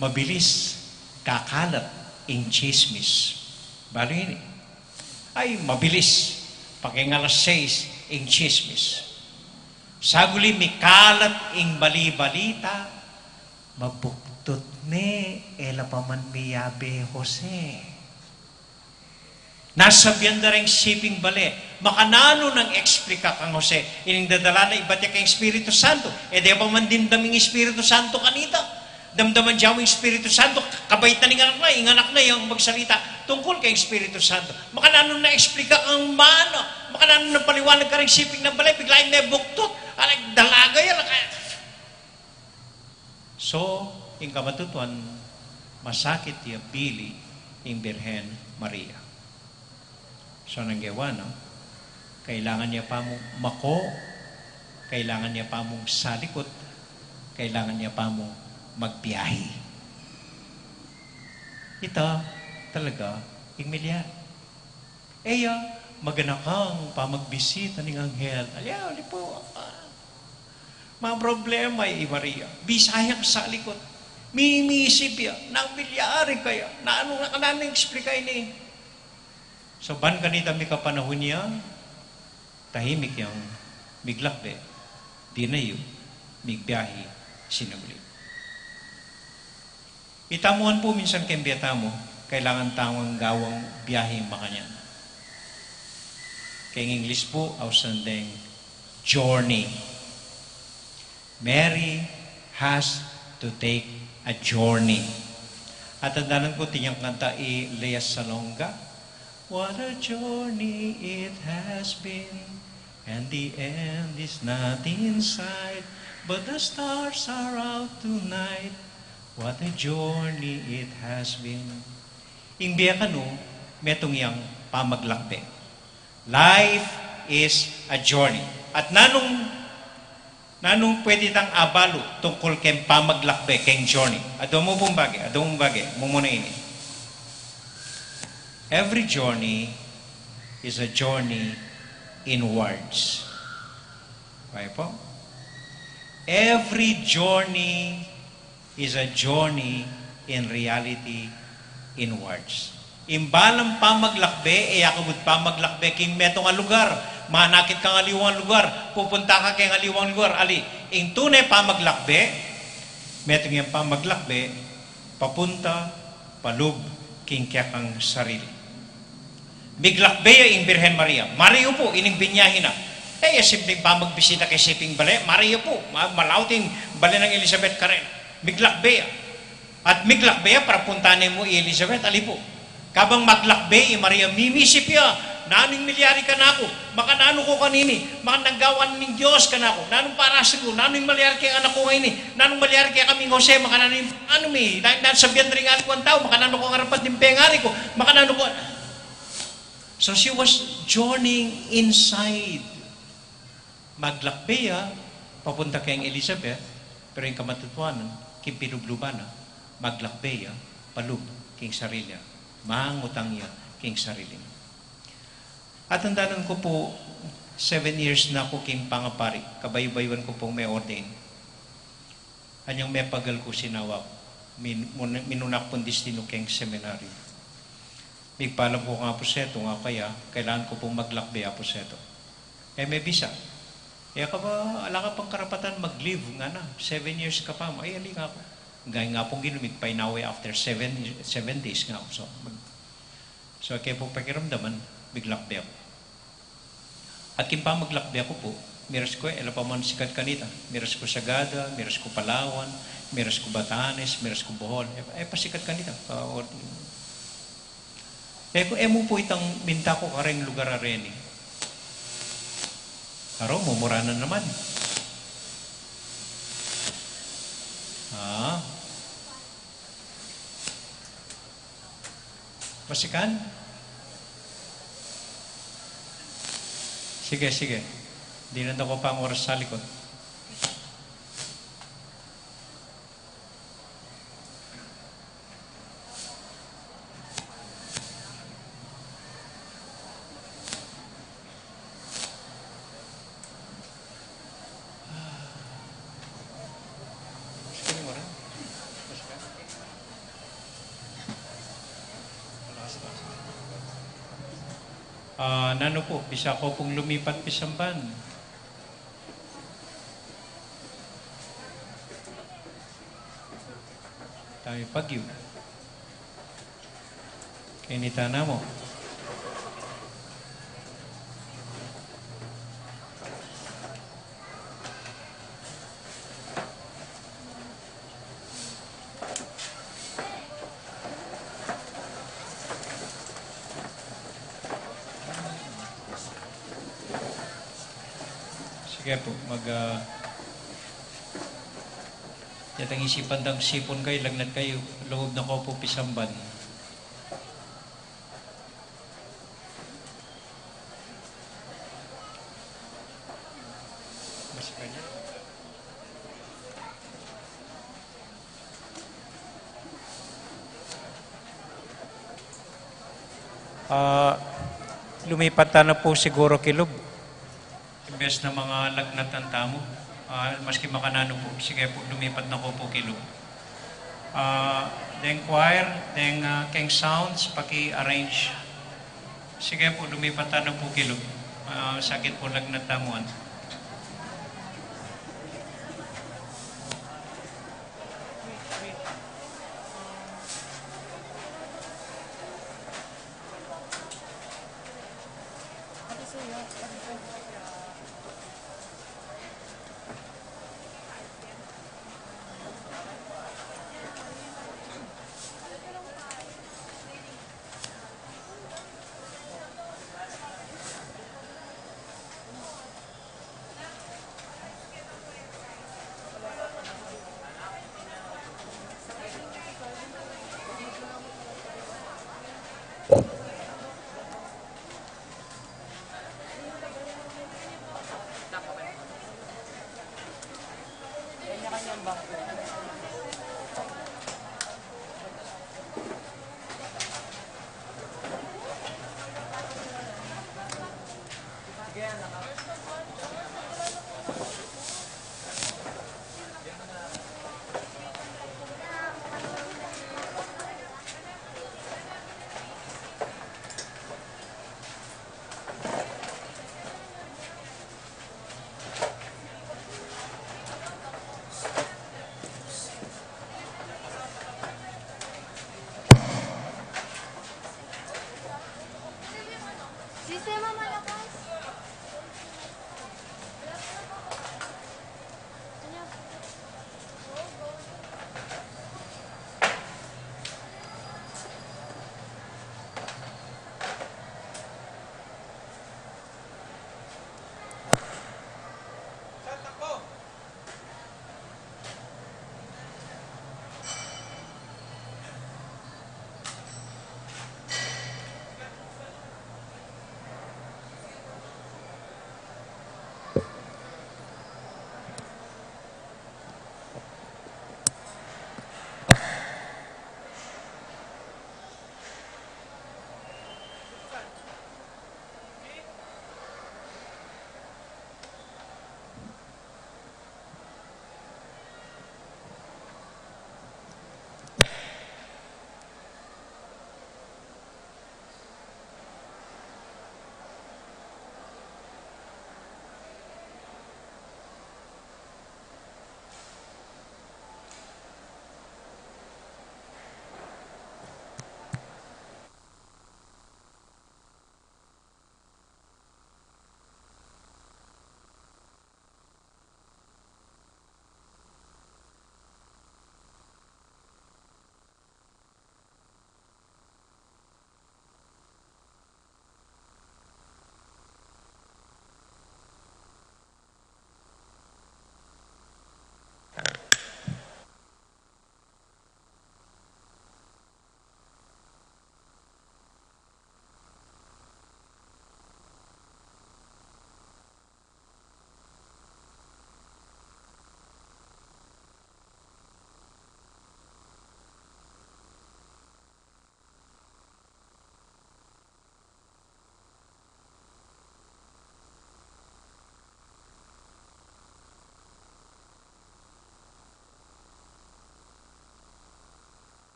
Mabilis kakalat ing tsismis. Balu ini. Ay, mabilis. Pake ng alas sais ing tsismis. Saguli mikalat ing bali-balita, mabuktut ne, e la pa man miyabe Jose. Nasabian da reng siping bale, makananu nang eksplika kang Jose ining dadala na ibat ya keng Espiritu Santo? E de pa man dimdam ing Espiritu Santo kanita? Damdaman da mu ing Espiritu Santo, kabaitan ning anak na, ing anak na yang magsalita tungkul keng Espiritu Santo. Makananu nang eksplika kang mana? Makananu nang paliwanag kareng siping nang bale? Bigla yang mebuktut, ala, dalaga ya, ala, kaya. So, ing kamatutuan, masakit ya bili ing Birhen Maria. So, nanu ing gewa na, kailangan ya pa mung mako, kailangan ya pa mung salikut, kailangan ya pa mung magbiahi. Ita talaga ing milyari. E ya maganakang pamagbisita ning anghel. Alya, ali pu, ah, maproblema i Maria. Bisa yang salikut. Mimisip ya, nanu milyari kaya? Nanu, nanu ing eksplika ini? So, ban kanita mikapanahun ya, tahimik yang miglakbe, dinayu, migbiahi, sinubli. Itamu man pu minsan keng bie tamu, kailangan tamung gawang biahing makanyan. Keng English pu, ausan deng journey. Mary has to take a journey. Atandanan ku, atin yang kanta i Lea Salonga, "What a journey it has been, and the end is not in sight, but the stars are out tonight. What a journey it has been." Ing bie kanu, metung yang pamaglakbe. Life is a journey. At nanung Nanung pwede tang abalu tungkul keng pamaglakbe, keng journey? Adwa mu pung bage, adwa mung bage, mumuna ini. Every journey is a journey inwards. Okay po? Every journey is a journey in reality inwards. Ing balang pamaglakbe, e ya kabud pamaglakbe king metung a lugar. Manakit kang aliwang lugar, pupunta ka keng aliwang lugar. Ali, ing tune pamaglakbe, metung yang pamaglakbe papunta palub king kekang sarili. Miglakbe ya ing Birhen Maria. Mariyu pu ining binyahi na. E ya simpleng pamagbisita keng siping bale, mariyu pu. Ma-, malaut ing bale nang Elizabeth karela. Miglakbe ya. At miglakbe ya para puntahan ne mu i Elizabeth, ali pu. Kabang maglakbe i Maria, mimisip ya, "Nanu ing milyari kanaku? Makananu ku kanini? Makananu ing gawan ning Dios kanaku? Nanung parasan ku? Nanu ing malyari keng anak ku ngeni? Nanung malyari kekami nang Jose? Makananu ing, anu mi, na, nasabian da ring aliwang tau, makananu kung arapan ding pengari ku? Makananu ku?" So she was journeying inside. Maglakbe ya papunta keng Elizabeth, pero ing kamatutuanan, king pilubluban na, maglakbe ya palub king sarili na, mangutang ya king sarili na. Atandanan ku pu, seven years na ku king pangapari, kabayubayuan ku pung me-ordain. Anyang mepagal ku, sinawa ku, min-, mun-, minuna ku pung destinu keng seminaryo. Migpalam ku kang Aposeto, nga kaya, kailangan ku pung maglakbe Aposeto. E me bisa. E ka ba, ala ka pang karapatan mag-leave, ngana, seven years ka pa. Ay, ali, nga ku. Gaya nga pung Ginu, migpainawa ya after seven, seven days, nga ku. So, mag-, so, e ke pu pakiramdaman, miglakbe ku. At king pamaglakbe ku pu, miras ku, e la pa man sikat kanita, miras ku Sagada, miras ku Palawan, miras ku Batanes, miras ku Bohol, e, e pa sikat kanita, pa, or, e ku, e mu pu itang minta ku kareng lugar a reni. Aro, mumura na naman. Ah. Basikan? Sige, sige. Dinan da ku pa ing oras sa likut. Ah, nanu pu, bisa ku pung lumipat pisamban. Tamu pagyu. Keni ta na mu. Sige pu, mag, ah, Detang isipan dang sipun kayu, lagnat kayu, lugud na ku pu pisamban. Ah, lumipat ta na pu siguru kilub. Imbes na mangalagnat tamu, ah, maski makananu pu, sige pu, lumipat na ku pu kilub. Ah, deng choir, deng, ah, keng sounds, paki-arrange. Sige pu, lumipat ta na pu kilub. Ah, sakit pu lagnat tamu, ano. Sistema malakas.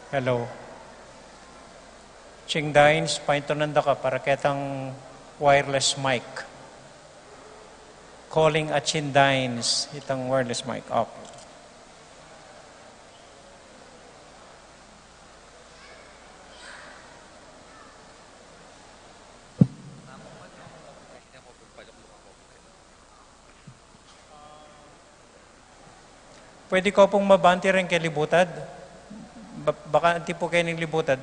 Hello. Ching Dines, paintunan da ka para ketang wireless mic. Calling a Ching Dines, itang wireless mic. Okay. Pwede ko pung mabanti rin keng libutad? Ba-, baka anti pu keng libutad.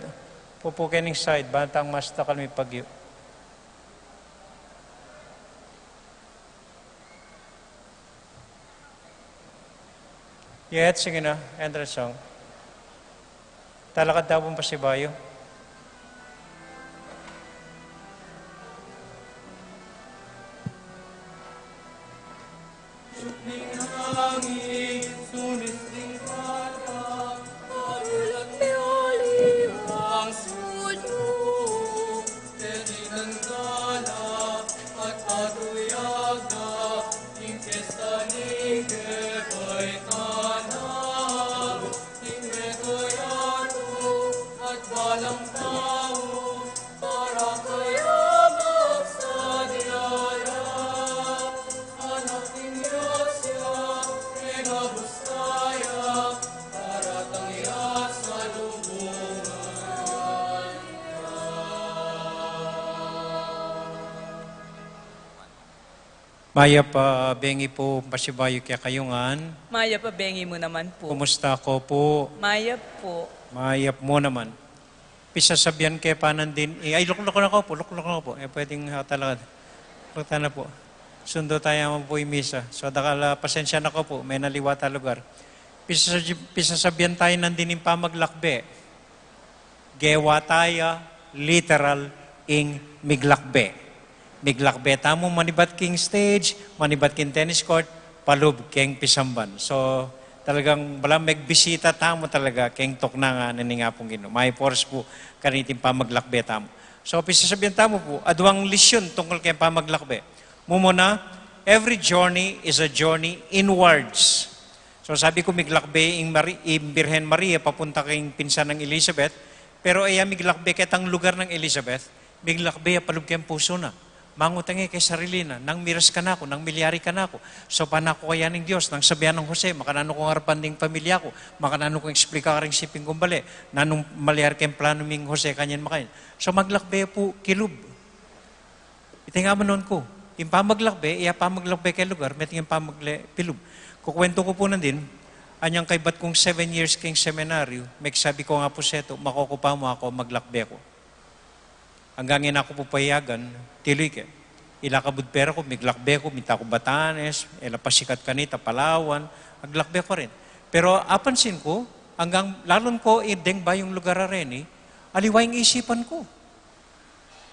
Pu pu keng side, bantang mas takal mi pagyu. Yet, sige na, entrance song. Talakad da pung pasibayu. Mayap a bengi pu pasibayu kekayu ngan. Mayap a bengi mu naman pu. Kumusta ko pu? Mayap pu. Mayap mu naman. Pisasabian ke pa nandin, eh, ay, lukluk na ko pu, lukluk na ko pu. Eh, pwedeng, ah, talaga. Lukluk na pu. Sundu taya mu pu ing misa. So, dakal, ah, pasensya na ko pu, menaliwa ta lugar. Pisasab-, pisasabian taya nandin ing pamaglakbe. Gewa taya literal ing miglakbe. Miglakbe tamu manibat king stage, manibat king tennis court, palub keng pisamban. So, talagang bala megbisita tamu talaga keng tuknangan ning Apung Ginu. Mayap a oras pu kaniting pamaglakbe tamu. So, pisasabian tamu pu, aduang lisyon tungkul keng pamaglakbe. Mumuna, every journey is a journey inwards. So, sabi ku, miglakbe ing Mari-, ing Birhen Maria papunta keng pinsan nang Elizabeth, pero e ya miglakbe ketang lugar nang Elizabeth, miglakbe ya palub keng pusu na. Mangutang ya keng sarili na, "Nanu ing miras kanaku, nanu ing milyari kanaku? Saupan na ku kaya ning Dios? Nanu ing sasabian nang Jose? Makananu kung arapan ding pamilya ku? Makananu kung eksplika karing siping kung bale? Nanung malyari keng planu ming Jose kanyan makanyan?" So, maglakbe pu kilub. Iti nga manun ku, ing pamaglakbe, e ya pamaglakbe keng lugar, metung ing pamaglakbe kilub. Kukuwentu ku pu nandin, anyang kaybat kung seven years keng seminaryo, megsabi kung Apu Setu, "Makokopa mu aku, maglakbe ku." Anggang e na ku pu payagan, tiluy ke. Ila kabud pera ku, miglakbe ku, minta ku Batanes, e la pasikat kanita, Palawan, aglakbe ku rin. Pero apansin ku, anggang lalun ku deng bayung lugar a reni, aliwa ing isipan ku.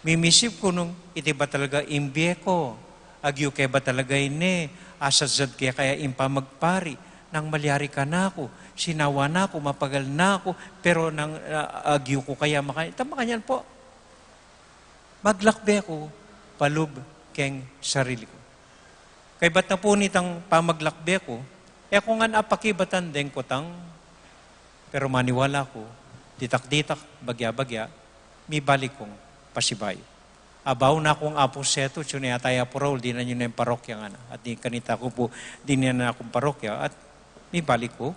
Mimisip ku nung iti ba talaga ing bie ku? Agyu ke ba talaga ini? Asadsad ke kaya ing pamagpari? Nang malyari kanaku, sinawa na ku, mapagal na ku, pero nang, ah, agyu ku kaya makanyan? Ita makanyan pu. Maglakbe ku palub keng sarili ku. Kaybat na pu nitang pamaglakbe ku, e ku ngan apakibatan deng kutang, pero maniwala ku, ditak-ditak, bagya-bagya, mibalik kung pasibayu. Abaw na kung Apu Setu, tune ataya Apu Raul, dinan yu ne ing parokya ngana. At di kanita ku pu, dinan na kung parokya, at mibalik ku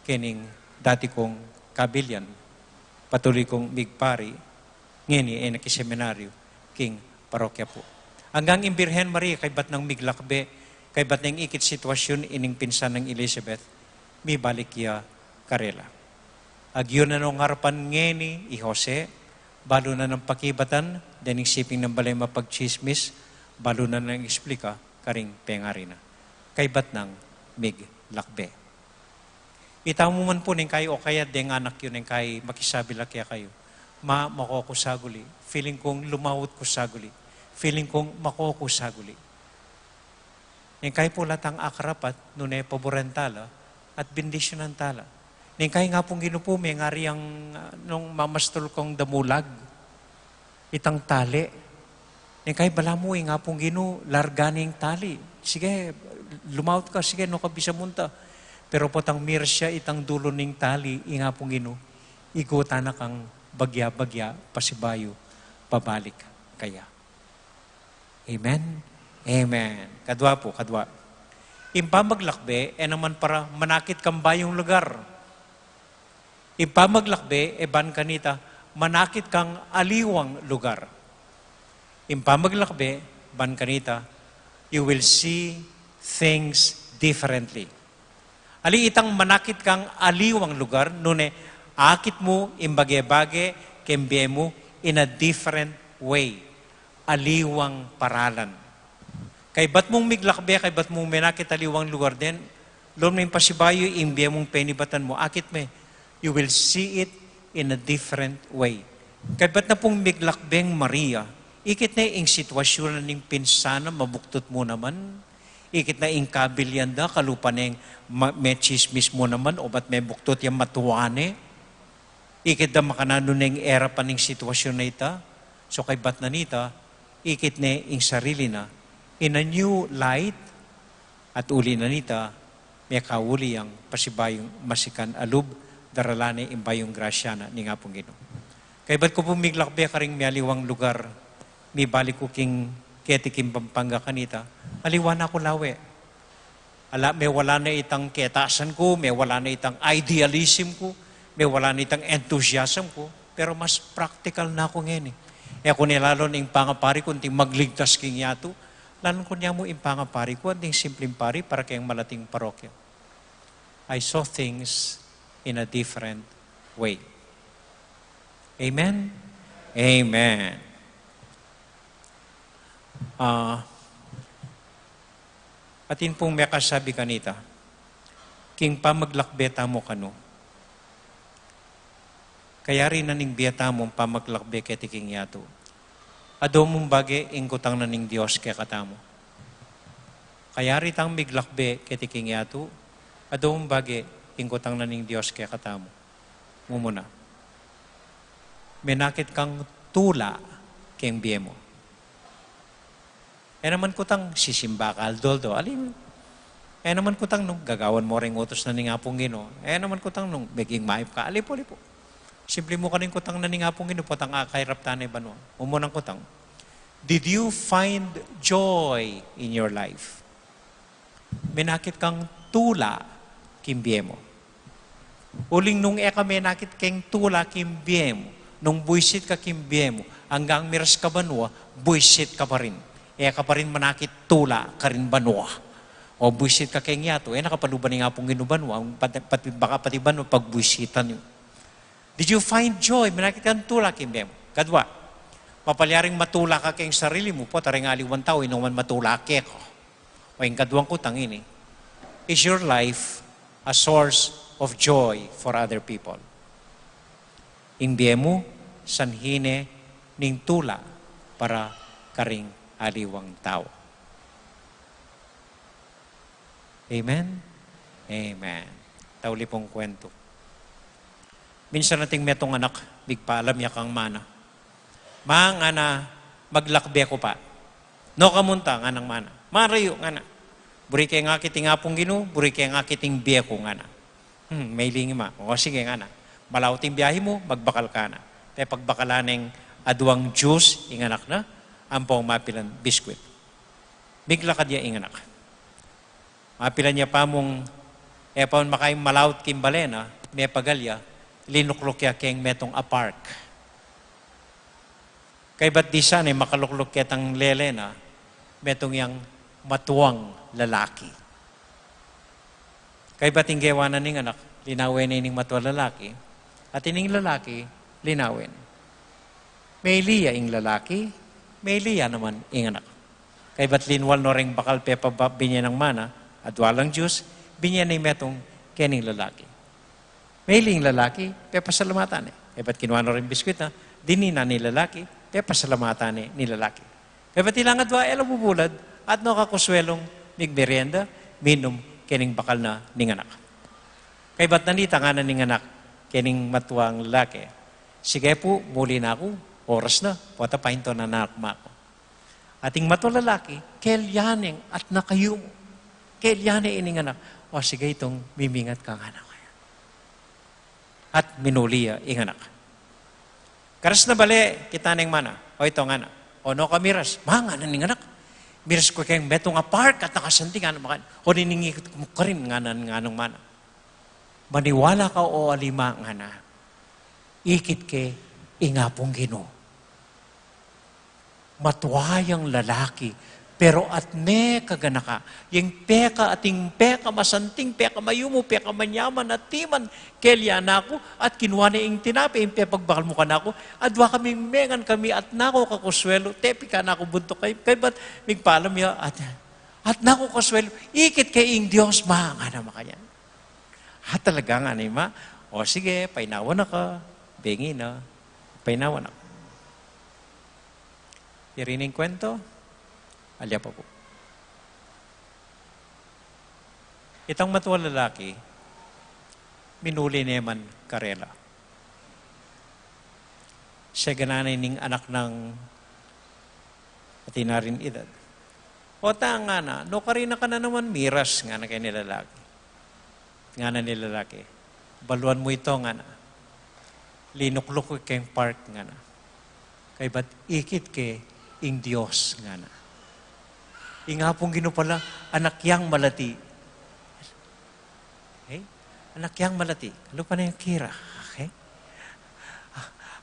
kening dati kung kabilian, patuloy kung migpari, ngeni e na kiseminaryo king parokya pu. Anggang ing Birhen Maria, kaybat nang miglakbe, kaybat nang ikit sitwasyun ining pinsan nang Elizabeth, mibalik ya karela. Agyu na nung arapan ngeni i Jose, balu na nang pakibatan, dening siping nang balay mapagtsismis, balu na nang eksplika karing pengari na. Kaybat nang miglakbe. Itamu man pu neng kayi o kaya deng anak yu neng kayi makisabi la kekayu, "Ma, mako ku saguli. Feeling kung lumawut ku saguli. Feeling kung mako ku saguli." Neng kayi pu la tang akarapat, nune paburen tala, at bendisyunan tala. Neng kayi nga pung Ginu pu, mengari yang, ah, nung mamastul kung damulag itang tali. Neng kayi balamu, ing Apung Ginu, larga ne ing tali. Sige, lumawut ka, sige, nu ka bisa munta. Pero potang miras ya itang dulu ning tali, ing Apung Ginu, igutan na kang bagya-bagya, pasibayu, pabalik kaya. Amen? Amen. Kadwa pu, kadwa. Ing pamaglakbe, e naman para manakit kang bayung lugar. Ing pamaglakbe, e ban kanita, manakit kang aliwang lugar. Ing pamaglakbe, ban kanita, you will see things differently. Ali itang manakit kang aliwang lugar, nune akit mu ing bage-bage keng bie mu in a different way. Aliwang paralan. Kaybat mung miglakbe, kaybat mung menakit aliwang lugar den, lon me ing pasibayu ing bie mung penibatan mu, akit me, you will see it in a different way. Kaybat na pung miglakbeng Maria, ikit ne ing sitwasyun na ning pinsan na mabuktut mu naman, ikit na ing kabilyan da, kalupa neng ma-, metsismis mu naman, obat mebuktut yang matua ne. Ikit da makananu neng e ra pa ning sitwasyun na ita, so kaybat na nita, ikit ne ing sarili na in a new light, at uli na nita, mekauli yang pasibayung masikan a lub, daralan ne ing bayung grasya na ning Apung Ginu. Kaybat ku pu miglakbe karing mialiwang lugar, mibalik ku king keti king Pampanga kanita, aliwa na ku lawe. Ala, mewala na itang ketasan ku, mewala na itang idealism ku, mewala na itang enthusiasm ku, pero mas practical na ku ngeni. E ku ne lalon ing pangapari ku anting magligtas king yatu, lalon ku ne mu ing pangapari ku anting simpling pari para keng malating parokya. I saw things in a different way. Amen? Amen. Ah, atin pung mekasabi kanita, king pamaglakbe tamu kanu. Kayari na ning bie tamu ing pamaglakbe keti king yatu. Adu mung bage ing kutang na ning Dios kekatamu. Kayari tang miglakbe keti king yatu, adu mung bage ing kutang na ning Dios kekatamu. Mumuna. Menakit kang tula keng bie mu. E naman kutang sisimba ka aldo-aldo. Aling, e naman kutang nung gagawan mo ring utus na ning Apung Ginu. E naman kutang nung meging mayap ka. Alipu-alipu. Simpli mu karing kutang na ning Apung Ginu, potang akairap tane banua. Mumunang kutang. Did you find joy in your life? Menakit kang tula king bie mu. Uling nung e ka menakit keng tula king bie mu, nung buisit ka king bie mu, anggang miras ka banua, buisit ka pa rin. E ka pa rin manakit tula karin banua. O buisit ka keng yatu, e na kapaluban ning Apung Ginu banua, pati, pati, baka pati banua pagbuisitan yu. Did you find joy? Menakit kang tula king bie mu. Kadwa, mapalyaring matula ka keng sarili mu, pota ring aliwang tau, e naman matula keka. O ing kaduang kutang ini, is your life a source of joy for other people? Ing bie mu, sanhi ne ning tula para karing aliwang tau. Amen? Amen. Tauli pung kwentu. Minsan ating metung anak, migpaalam ya kang mana. Ma, ngana, maglakbe ku pa. Nu ka munta, nganang mana. Marayu, ngana. Buri ke ngakit ing Apung Ginu, buri ke ngakit ing bie ku, ngana. Hmm, mailing i ma. O, sige, ngana. Malaut ing biahe mu, magbakal ka na. Pepagbakalan neng aduang juice ing anak na, ampong mapilan biskwit. Miglakad ya ing anak. Mapilan ya pa mung, e pa man makaimalaut king bale na, mepagal ya, linukluk ya keng metung a park. Kaybat di sana e makalukluk ketang lele na, metung yang matuang lalaki. Kaybat ing gewa na ning anak, linawe ne ning matuang lalaki, At ining lalaki, linawin. Mili ya ing lalaki, mili ya naman ing anak. Kaybat linwal no reng bakal pepabinye nang mana, adwa lang juice, binye ne ing metung kening lalaki. Mili ing lalaki, pepasalamatan ne. Kaybat kinwa no reng biskwit na, dininan ne ning lalaki, pepasalamatan ne ning lalaki. Kaybat ilang adwa e la bubulad, at no kakuswelung migmerienda, minum kening bakal na ning anak. Kaybat nanita ngana ning anak kening matuang lalaki, "Sige pu, muli na ku, oras na, pota painto na anak maku." At ing matuang lalaki, kelya neng at nakayumu. Kelya ne ining anak, "O sige, itung mimingat ka," ngana kaya. At minuli ya ing anak. Karas na bale, kita neng mana. "O ito," ngana. "O no ka miras?" "Ma," ngana ning anak, "miras ku keng metung a park at nakasanting," ngana makanyan. "O nining ikit mu karin," ngana, ngana nang mana. "Maniwala ka o ali ma," ngana, "ikit ke ing Apung Ginu." Matua yang lalaki, pero at ne kaganaka, yang peka, ating peka masanting, peka mayumu, peka manyaman, at timan, kelya na ku, at kinwa ne ing tinape, ing pepagbakal mu kanaku, adwa kaming mengan kami, at naku kakuswelu, tepi kanaku buntuk kay, kaybat migpalam ya, at, at naku kakuswelu, "Ikit ke ing Dios, ma," ngana makanyan. At talaga ngana ning ma, "O sige, painawa na ka," bengi na, painawa na ka. Iri ning kwento, alya pa pu. Itang matuang lalaki, minuli ne man karela. Seganan ne ning anak nang atin na rin edad. "O ta," ngana, "no karin na ka na naman miras," ngana keni lalaki. Ngana ning lalaki, "Baluan mu ito," ngana. "Linukluk ku keng park," ngana. "Kaybat ikit ke ing Dios," ngana. Ing Apung Ginu pala, anak yang malati. Okay? Anak yang malati. Kalupa na yang kira. Okay? A,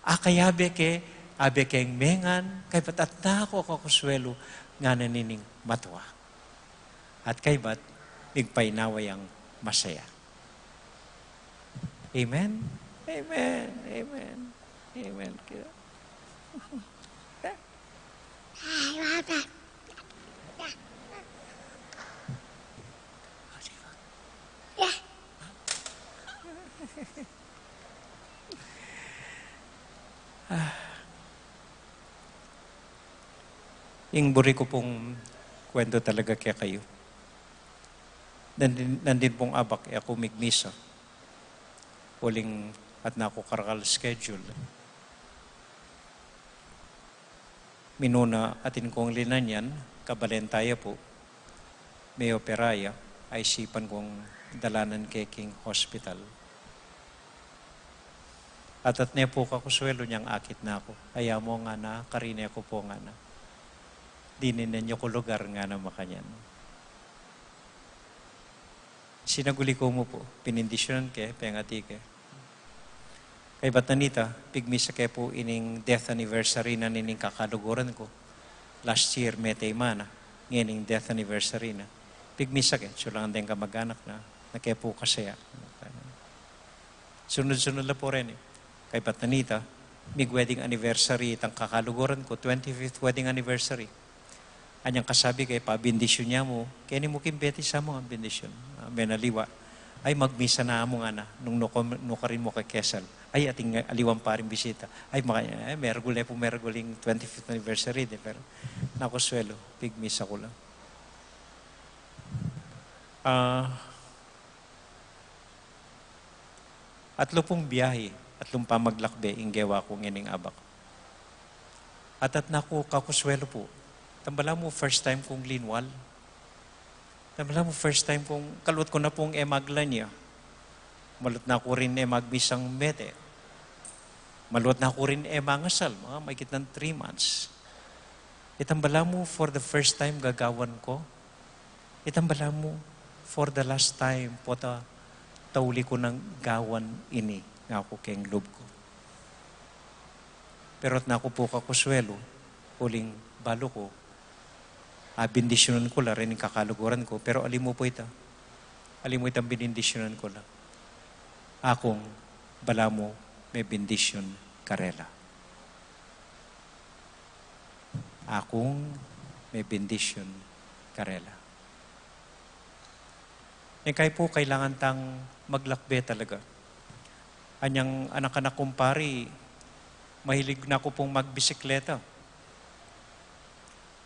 a, kaya abe ke, abe keng mengan, kaybat at naku kakuswelu, ngana nining matua. At kaybat, migpainawa yang masaya. Amen? Amen. Amen. Amen. Kira. Ah. Ing buri ku pung kwento talaga kekayu. Nandin, nandin pung abak, e ku migmisa. Uling at naku karakal schedule. Minuna atin kung linanyan, kabalenta ya pu, me-opera ya, aisipan kung dalanan ke king hospital. At at ne pu kakuswelu nyang akit na ku. Aya mu ngana, karine ku pu ngana. Dininan yu ku lugar ngana makanyan. Sinaguli ku mu pu, binindisyunan ke, pengati ke. Kaybat na nita, pigmisa ke pu ining death anniversary na nining kakaluguran ku. Last year, mete i mana, ngening death anniversary na. Pigmisa ke, atsu lang deng kamaganak na, na ke pu kasaya. Sunod-sunod la pu reni. Kaybat na nita, mig-wedding anniversary itang kakaluguran ku, twenty-fifth wedding anniversary. Anyang kasabi ke, pabindisyun ya mu, keni mu king Betty sa mu, ang bendisyun. Ah, menaliwa. Ay, magmisa na mu ngana, nung nuka-, nukarin mu kakesal. Ay, atin aliwang paring bisita. Ay, maka-, ay, mergul ne pu, mergul ing twenty-fifth anniversary, de, pero nakuswelu, pigmisa ku la. Ah, Atlu pung biahi, atlung pamaglakbe ing gewa ku ngening abak. At at naku kakuswelu pu. Itang balamu first time kung linwal. Itang balamu first time kung kaluat ku na pung e maglanya. Maluat na ku rin e magmisang mete. Maluat na ku rin e mangasal, mga mahigit ng three months. Itang balamu for the first time gagawan ku. Itang balamu, for the last time, pota tauli ku nang gawan ini, ngaku keng lub ku. Pero at naku pu kakuswelu, uling balu ku, abindisyunan ku la rin ing kakaluguran ku, pero ali mu pu ita. Ali mu itang binindisyunan ku la. Akung balamu mebendisyun karela. Akung mebendisyun karela. Ing kai pu, kailangan tang maglakbe talaga. Anyang anak-anak kumpari, mahilig na ku pung magbisikleta.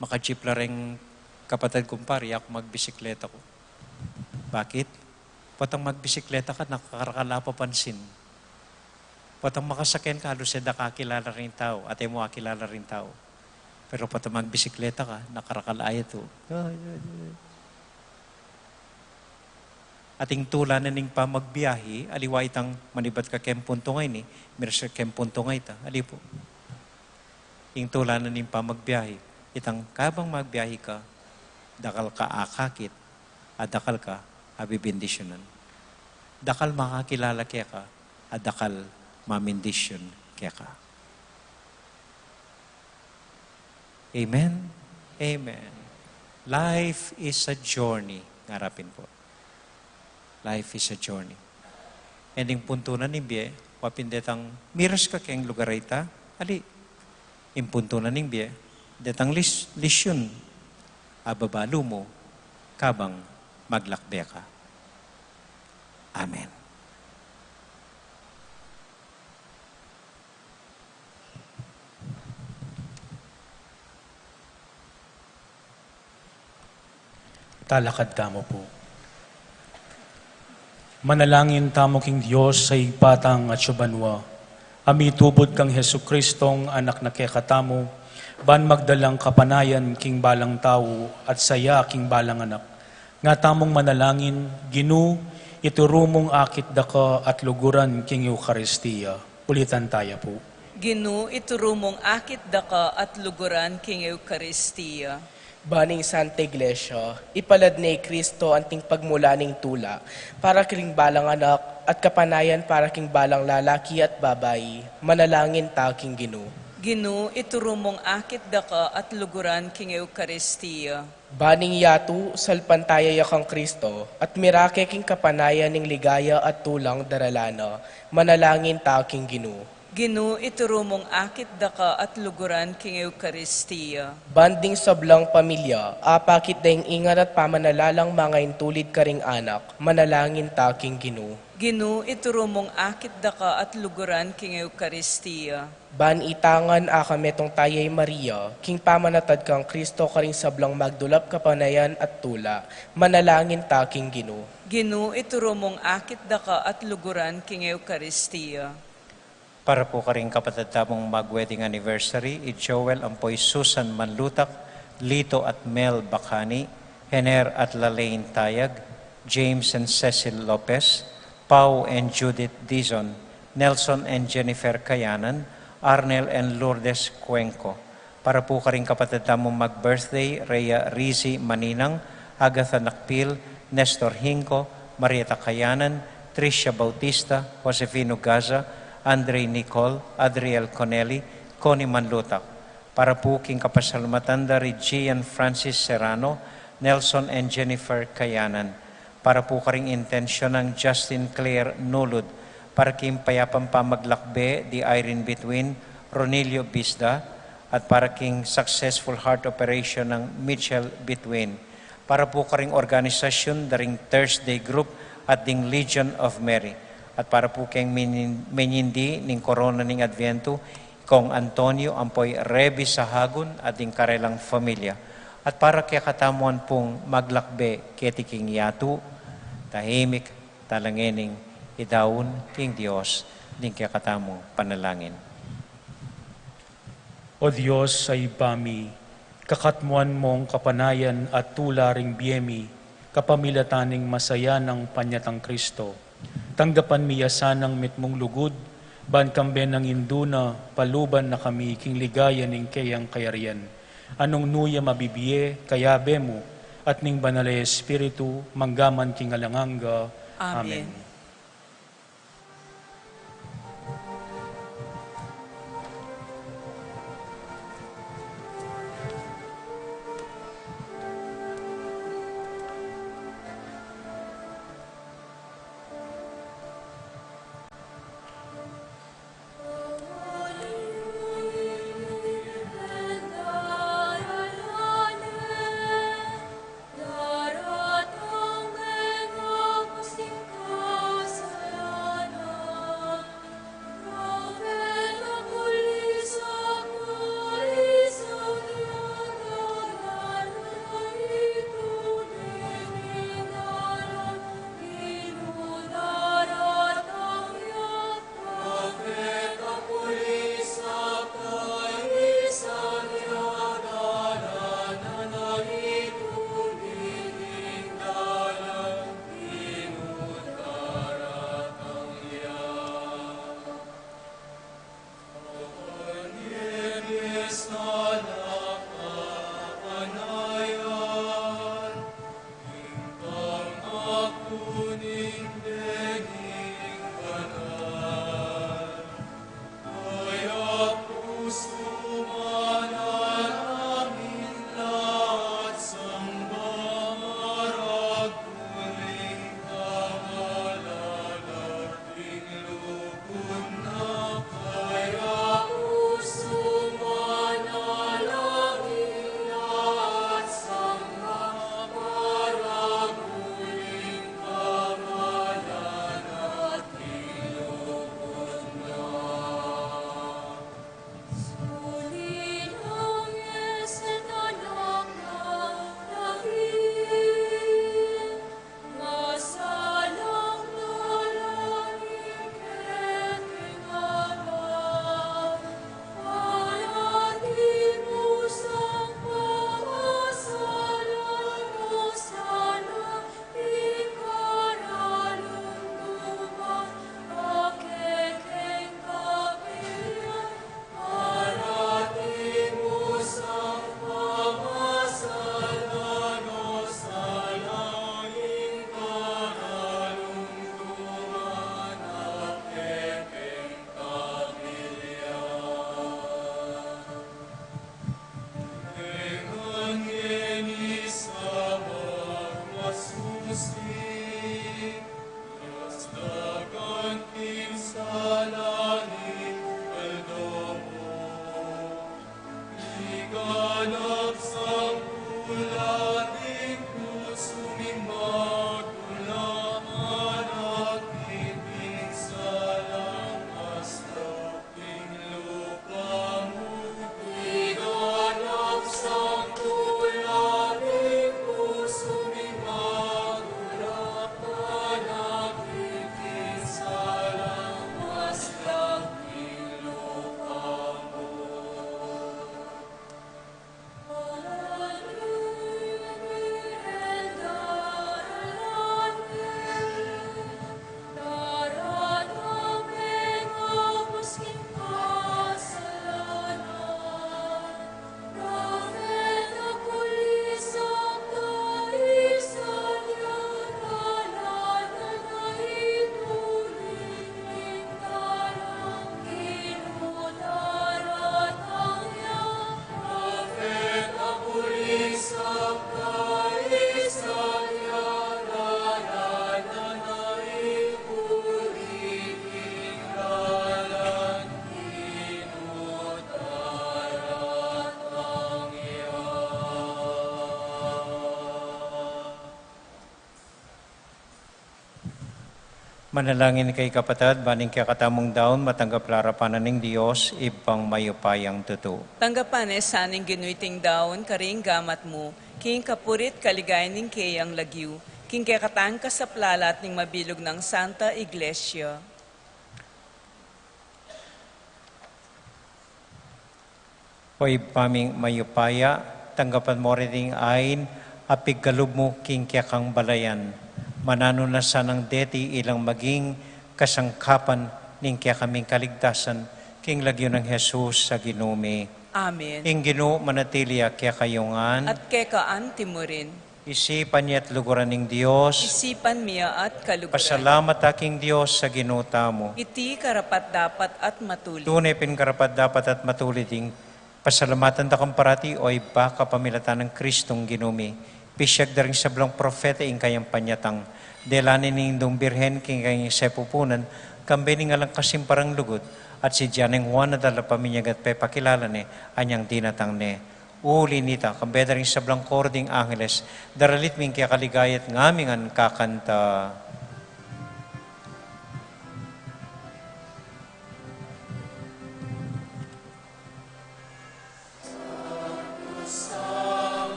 Maka-jeep la reng kapatad kumpari, aku magbisikleta ku. Bakit? Potang magbisikleta ka, nakakarakal a papansin. Potang makasakyan ka, alus e da ka akilala ring tau, at e mu akilala ring tau. Pero potang magbisikleta ka, nakarakal a yatu. Ating tula na ning pamagbiahi, aliwa itang manibat ka keng puntu ngeni, miras ka keng puntu ngeni ta, ali pu. Ing tula na ning pamagbiahi, itang kabang magbiahi ka, dakal ka akakit, a dakal ka abibendisyunan. Dakal makakilala keka, a dakal mamindisyun keka. Amen? Amen. Life is a journey. Ngara pin pu. Life is a journey. Ing puntu na ning bie, wa pin detang miras ka keng lugar a ita, ali. Ing puntu na ning bie, detang lis-, lisyun a babalu mu kabang maglakbe ka. Amen. Talakad tamu pu. Manalangin tamu king Dios a Ibpa tang atsu banua, a mitubud kang Jesucristong Anak na kekatamu, ban magdalang kapanayan king balang tau at saya king balang anak. Nga tamung manalangin, Ginu, ituru mung akit daka at luguran king Eukaristia. Ulitan taya pu. Ginu, ituru mung akit daka at luguran king Eukaristia. Ban ing Santa Iglesia, ipalad ne i Cristo anting pagmula ning tula, para king balang anak, at kapanayan para king balang lalaki at babai, manalangin ta king Ginu. Ginu, ituru mung akit daka at luguran king Eukaristia. Ban ing yatu, salpantaya ya kang Cristo, at mirake king kapanayan ning ligaya at tulang daralan na, manalangin ta king Ginu. Ginu, ituru mung akit daka at luguran king Eukaristia. Ban ding sablang pamilya, apakit da ing ingat at pamanalalang mangaintulid karing anak, manalangin ta king Ginu. Ginu, ituru mung akit daka at luguran king Eukaristia. Ban ita ngan a kametung taya i Maria, king pamanatad kang Cristo karing sablang magdulap kapanayan at tula, manalangin ta king Ginu. Ginu, ituru mung akit daka at luguran king Eukaristia. Para pu karing kapatad tamung mag-wedding anniversary, i Joel ampo i Susan Manlutak, Lito at Mel Bacani, Hener at Lalaine Tayag, James and Cecil Lopez, Pau and Judith Dizon, Nelson and Jennifer Kayanan, Arnel and Lourdes Cuenco. Para pu karing kapatad tamung mag-birthday, Rhea Rizzi Maninang, Agatha Nakpil, Nestor Hinco, Marieta Kayanan, Tricia Bautista, Josefino Gaza, Andre Nicol, Adriel Conelli, Connie Manlutak. Para pu king kapasalamatan da ri Gian Francis Serrano, Nelson and Jennifer Kayanan. Para pu karing intensyon nang Justin Claire Nulud, para king payapang pamaglakbe di Irene Bituin, Ronilio Bisda, at para king successful heart operation nang Mitchell Bituin. Para pu karing organisasyon da ring Thursday Group at ding Legion of Mary. At para pu king menin-, menyindi ning korona ning Adviento, Kong Antonio ampo i Reby Sahagun at ding karelang familia. At para kekatamu man pung maglakbe keti king yatu, tahimik tala ngening idaun king Dios ding kekatamung panalangin. O Dios a Ibpa mi, kakatmuan mung kapanayan at tula ring bie mi, kapamilatan ning masayanang panyatang Cristo. Tanggapan mi ya sanang mitmung lugud, ban kambe nang indu na paluban na kami king ligaya ning keyang kayarian. A nung nu ya mabibie, kayabe mu, at ning Banal a Espiritu, mangga man king alang angga. Amen. Amen. Manalangin kayu, kapatad, ban ing kekatamung daun matanggap la arapan na ning Dios, Ibpang mayupayang tutu. Tanggapan na sana ning Ginu iting daun karing gamat mu, king kapurian at kaligayan ning keyang lagyu, king kekatang kasaplalan at ning mabilug nang Santa Iglesia. O Ibpa ming mayupaya, tanggapan mu rin iting ain a pigkalub mu king kekang balayan. Mananu na sanang deti ilang maging kasangkapan ning kekaming kaligtasan, king lagyu nang Jesus a Ginu mi. Amen. Ing Ginu manatili ya kekayu ngan. At keka anti mu rin. Isipan ya at luguran ning Dios. Isipan mi ya at kaluguran. Pasalamat ta king Dios a Ginu tamu. Iti karapat-dapat at matulid. Tune pin karapat-dapat at matulid ing pasalamatan da kang parati, o Ibpa, kapamilatan nang Kristong Ginu mi. Pisyag da ring sablang propeta ing kayang panyatang. Dela ne ning Indung Birhen king kayang sepupunan, kambe ning alang kasimparang lugud, at si Dianeng Juan a dala paminyag at pepakilala ne anyang dinatang ne. Uli nita, kambe da ring sablang koro ding angeles, daralit mi ing kekaligaya at ngaming ngan kakanta.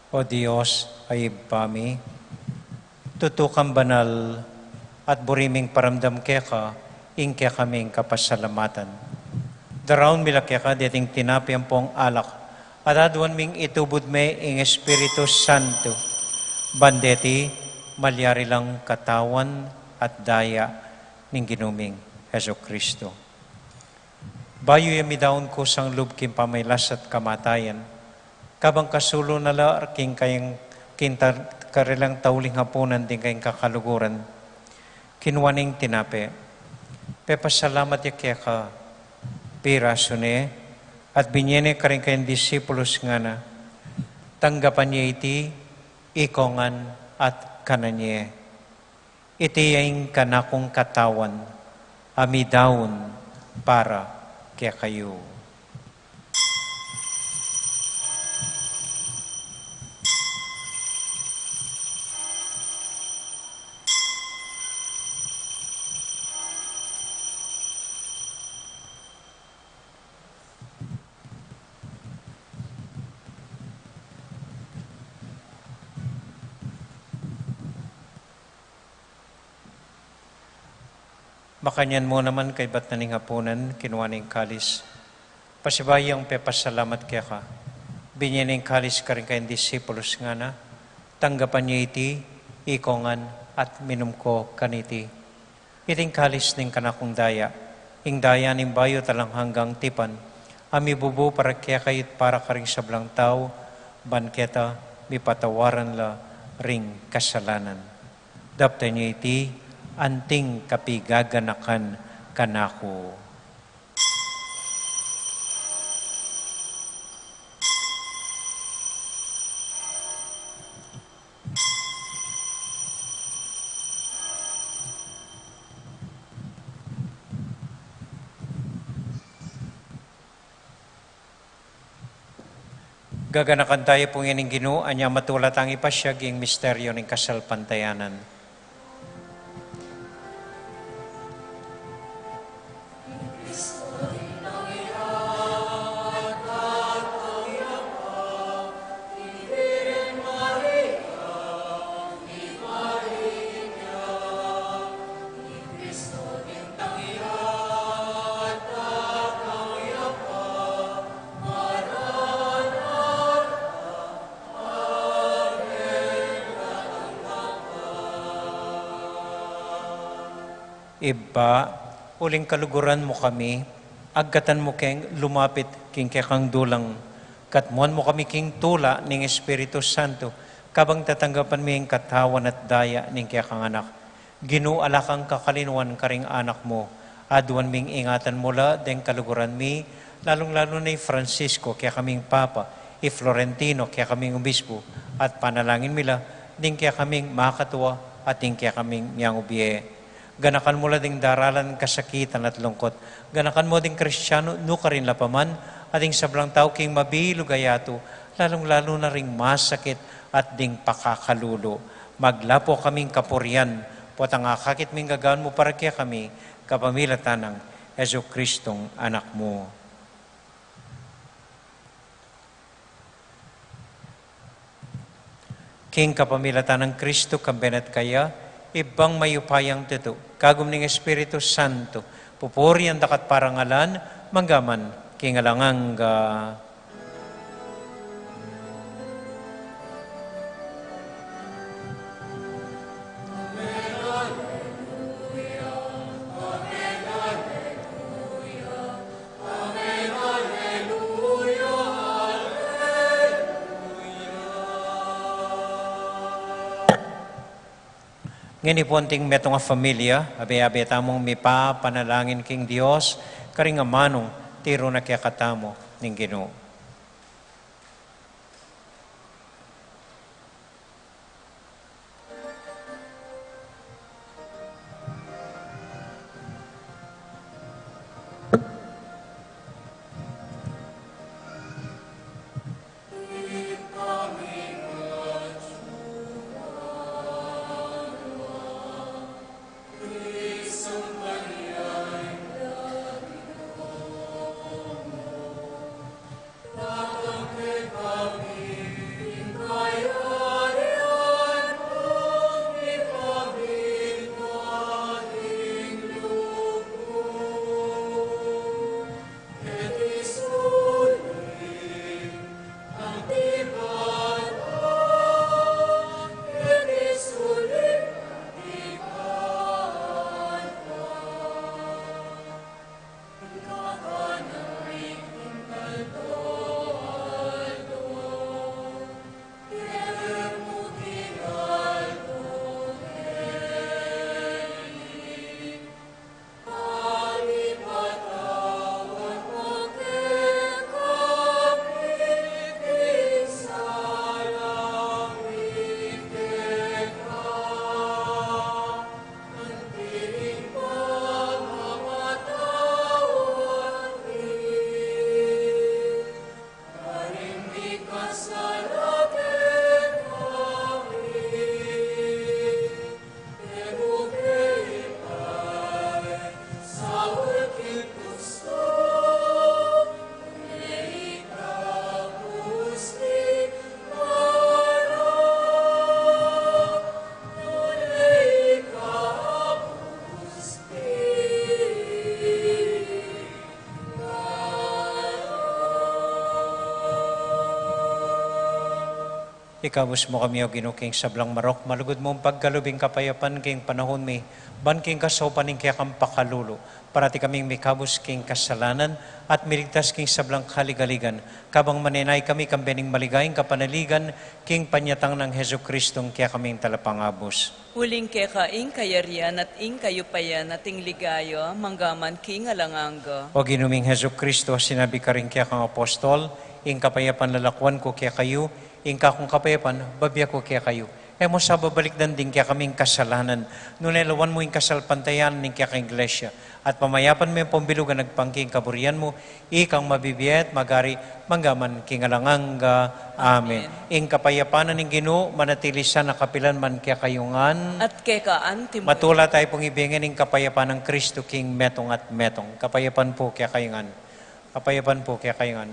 O Dios a Ibpa mi, tutu kang banal at buri ming paramdam keka ing kekaming kapasalamatan. Daraun mi la keka deting tinape ampong alak, at aduan ming itubud me ing Espiritu Santo, ban deti malyari lang katawan at daya ning Ginu ming Jesucristo. Bayu ya midaun kusang lub king pamailas at kamatayan, kabang kasulu na la king kayang, king ta-, karelang tauling hapunan ding kayang kakaluguran, kinua neng tinape, pepasalamat ya keka, pirasu ne, at binye ne karing kayang disipulus, ngana, tanggapan ye iti, ikongan at kanan ye. Iti ya ing kanakung katawan a midaun para kekayu. Makanyan mu naman kaybat na ning hapunan, kinua ne ing kalis. Pasibayu yang pepasalamat keka, binye ne ing kalis karing kayang disipulus, ngana, tanggapan ye iti, ikongan at minum ko kaniti. Iti ing kalis ning kanakung daya, ing daya ning bayu at alang anggang tipan, a mibubu para kekayu't para karing sablang tau, ban keta mipatawaran la ring kasalanan. Daptan ye iti, anting kapigaganakan kanaku. Gaganakan taya pu ngeni ing Ginu, anya matula tang ipasiag ing misteryu ning kasalpantayanan. Ibpa, uling kaluguran mu kami, agkatan mu keng lumapit king kekang dulang, katmuan mu kami king tula ning Espiritu Santo, kabang tatanggapan mi ing katawan at daya ning kekang Anak. Ginu, ala kang kakalinuan karing anak mu, aduan ming ingatan mu la deng kaluguran mi, lalung-lalu na i Francisco, kekaming Papa, i Florentino, kekaming Obispo, at panalangin mi la ding kekaming makatua at ding kekaming miangubie. Ganakan mu la ding daralan kasakitan at lungkut. Ganakan mu ding Kristianu nukarin la pa man, at ding sablang tau king mabilug a yatu, lalung-lalu na ring masakit at ding pakakalulu. Maglapu kaming kapurian, potang akakit ming gagawan mu para kekami, kapamilatan nang Jesucristong Anak mu. King kapamilatan nang Kristo, kambe na at kaya, Ibpang mayupayang tutu, kagum ning Espiritu Santo, pupurian da ka at parangalan, mangga man king alang angga. Ngeni pu anting metung a familia, abe-abe tamung mipapanalangin king Dios, karing amanung tiru na kekatamu ning Ginu. Ikabus mu kami, O Ginu, king sablang marok, malugud mung pagkalub ing kapayapan king panahun mi, ban king kasaupan ning kekang pakalulu, parati kaming mikabus king kasalanan, at miligtas king sablang kaligaligan, kabang manenaya kami kambe ning maligayang kapanaligan, king panyatang nang Jesucristo a kekaming Talapangabus. Uling keka ing kayarian at ing kayupayan at ing ligaya, mangga man king alang angga. O Ginu ming Jesucristo, sinabi karing kekang apostol, ing kapayapan lalakwan ku kekayu, ing kakung kapayapan bibie ku kekayu. E mu sa babalikdan ding kekaming kasalanan, nune lawan mu ing kasalpantayanan ning kekang Iglesia, at pamayapan me ampong bilug a agpang king kaburian mu, ikang mabibie at magari, mangga man king alang angga. Amen. Amen. Ing kapayapan ning Ginu manatili sana kapilan man kekayu ngan. At keka anti mu. Matula tayu pung ibie ngan ing kapayapan nang Kristo king metung at metung. Kapayapan pu kekayu ngan. Kapayapan pu kekayu ngan.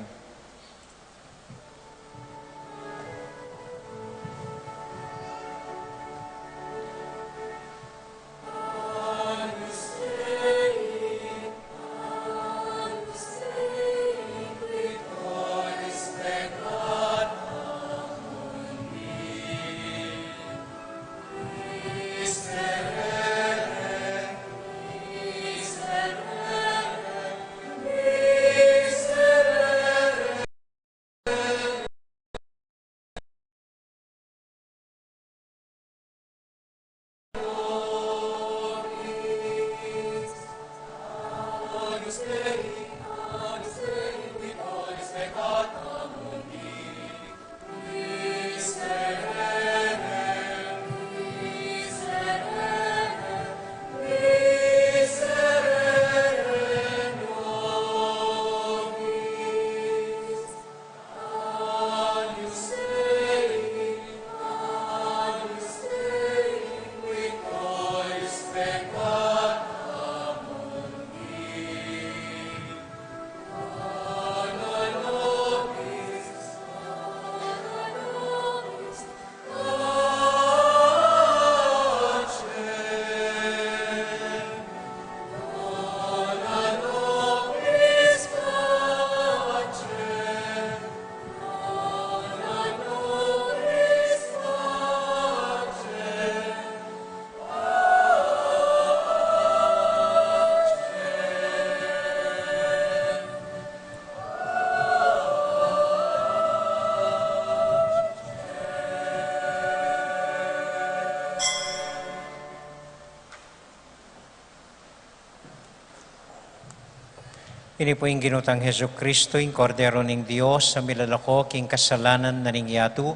Ini pu ing Ginu tang Jesucristo, ing Kordero ning Dios, a milalako king kasalanan na ning yatu.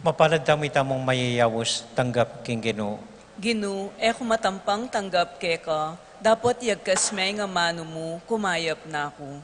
Mapalad tamu itamung mayayaus, tanggap king Ginu. Ginu, e ku matampang tanggap keka, dapot yagkas me ing amanu mu, kumayap na ku.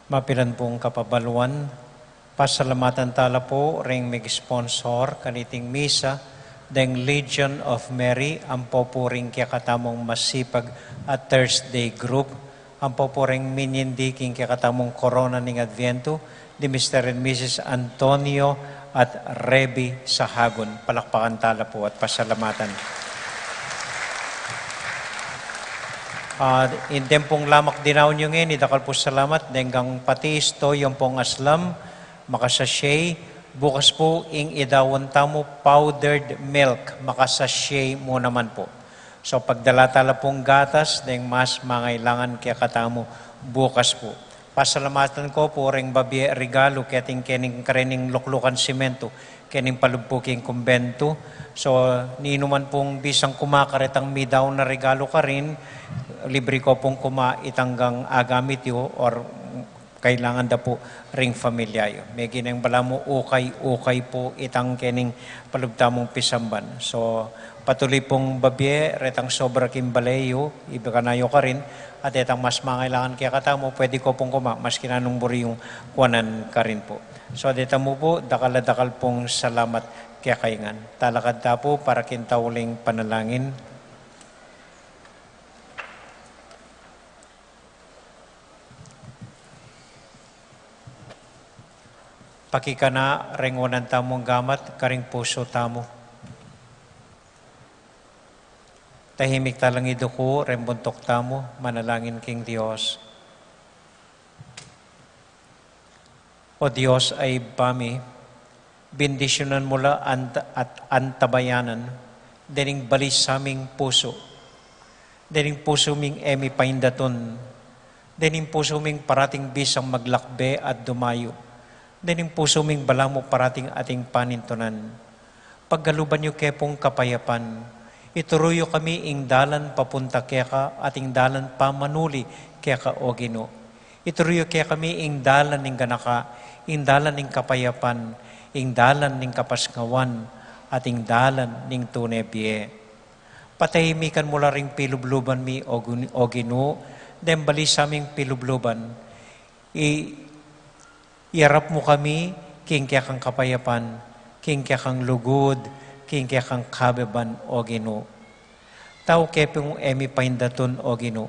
Mapilan pung kapabaluan, pasalamatan tala pu ring mig-sponsor kaniting misa, deng Legion of Mary, ampo pu ring kekatamung masipag a Thursday group, ampo pu ring minyindi king kekatamung Korona ning Adviento, di Mister and Missus Antonio at Reby Sahagun. Palakpakan tala pu at pasalamatan. Ah, ing tempong lamak dinaun yu ngeni, dakal pung salamat, deng gang pati isto, yu pung aslam, maka-sachet, bukas pu ing idaun tamu powdered milk, maka-sachet mu naman pu. So, pagdala tala pung gatas, deng mas mangailangan kekatamu bukas pu. Pasalamatan ku pu ring babie regalu, keting kening karening luklukan simentu, kening palub pu king kumbentu. So, ninuman pung bisang kuma karetang midaun a regalu karin, libre ku pung kuma itang gang agamit yu or kailangan da pu ring familia yu. Megineng balamu ukay-ukay pu itang kening palub tamung pisamban. So, patuli pung babie retang sobra king bale yu, ibie na yu karin, at detang mas mangailangan kekatamu, pwede ku pung kuma, maski nanung buri yung kuanan karin pu. So, deta mu pu, dakal a dakal pung salamat kekayu ngan. Talakad ta pu para king tauling panalangin. Pakikana reng wanan tamung gamat karing pusu tamu. Tahimik talang iduku reng buntuk tamu, manalangin king Dios. O Dios a Ibpa mi, bendisyunan mu la ant-, at antabayanan dening bali saming pusu, dening pusu ming e mi paindatun, dening pusu ming parating bisang maglakbe at dumayu, dening pusu ming balamu parating ating panintunan. Pagkaluban yu ke pung kapayapan, ituru yu kami ing dalan papunta keka at ing dalan pamanuli keka, O Ginu. Ituru yu kekami ing dalan ning ganaka, ing dalan ning kapayapan, ing dalan ning kapasnawan, at ing dalan ning tune bie. Patahimikan mu la ring pilubluban mi, O Gun-, O Ginu, deng bali saming pilubluban. I-, iarap mu kami king kekang kapayapan, king kekang lugud, king kekang kabeban, O Ginu. Tau ke pung e mi paindatun, O Ginu.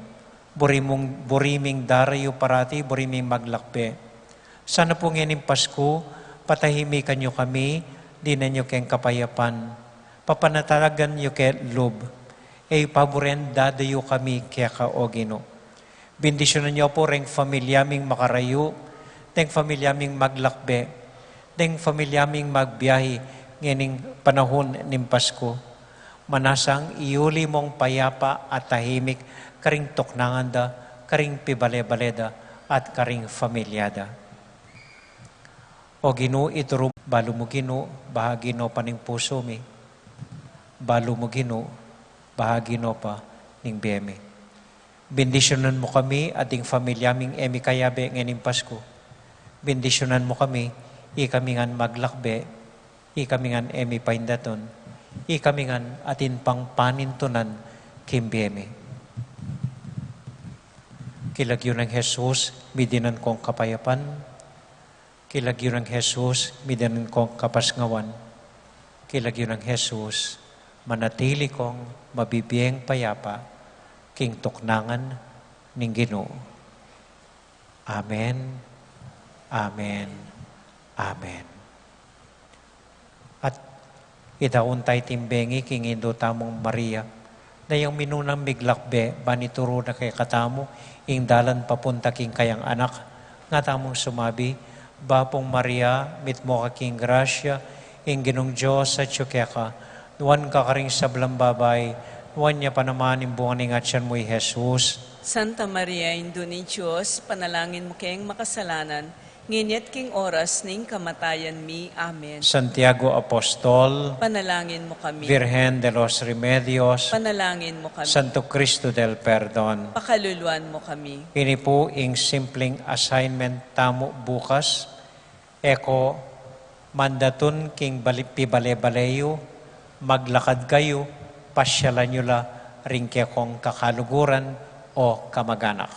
Buri mung, buri ming darayu parati, buri ming maglakbe. Sana pu ngening Pasku, patahimikan yu kami, dinan yu keng kapayapan. Papanatagan yu ke lub. E yu paburen dadayu kami keka, O Ginu. Bendisyunan yu pu reng familia ming makarayu, deng familia ming maglakbe, deng familia ming magbiahi ngening panahun ning Pasku. Manasang iuli mung payapa at tahimik karing tuknangan da, karing pibale-bale da, at karing familia da. O Ginu, ituru, balu mu Ginu, bahagi no pa ning pusu mi. Balu mu Ginu, bahagi no pa ning bie mi. Bendisyunan mu kami at ding familia ming e mi kayabe ngening Pasku. Bendisyunan mu kami, ikami ngan maglakbe, ikami ngan e mi paindatun, ikami ngan atin pang panintunan king bie mi. King lagyu nang Jesus, midinan kong kapayapan. King lagyu nang Jesus, midinan kong kapasnawan. King lagyu nang Jesus, manatili kong mabibieng payapa king tuknangan ning Ginu. Amen. Amen. Amen. At idaun ta iting bengi king Indu tamung Maria, na yang minunang miglakbe, ban ituru na kekatamu ing dalan papunta king kayang Anak, nga tamung sumabi, Bapung Maria, mitmu ka king grasya, ing Ginung Dios atyu keka, nuan ka karing sablang babai, nuan ya pa naman ing bunga ning atyan mu, i Jesus. Santa Maria, Indu ning Dios, ipanalangin mu keng makasalanan, ngeni at king oras ning kamatayan mi. Amen. Santiago Apostol, ipanalangin mu kami. Virgen de los Remedios, ipanalangin mu kami. Santo Cristo del Perdon, pakaluluan mu kami. Ini pu ing simpleng assignment tamu bukas. E ko mandatun king bali-, pibale-bale yu, maglakad kayu, pasyalan yu la ring kekong kakaluguran o kamaganak.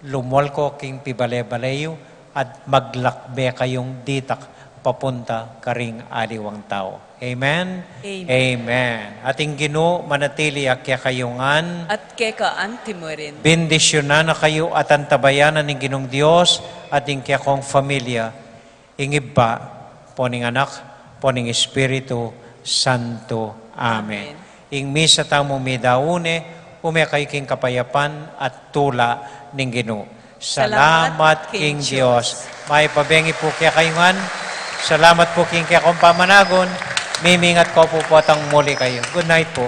Lumual ko king pibale-bale yu, at maglakbe kayung ditak papunta karing aliwang tau. Amen? Amen. Amen. At ing Ginu manatili ya kekayu ngan. At keka anti mu rin. Bendisyunan na kayu at antabayanan ning Ginung Dios at ing kekong familia, ing Ibpa, ampo ning Anak, ampo ning Espiritu Santo. Amen. Amen. Ing misa tamu midaun ne, ume kayu king kapayapan at tula ning Ginu. Salamat king Dios. Mayap a bengi pu kekayu ngan. Salamat pu king kekong pamanagun. Mimingat ku pu potang muli kayu. Good night pu.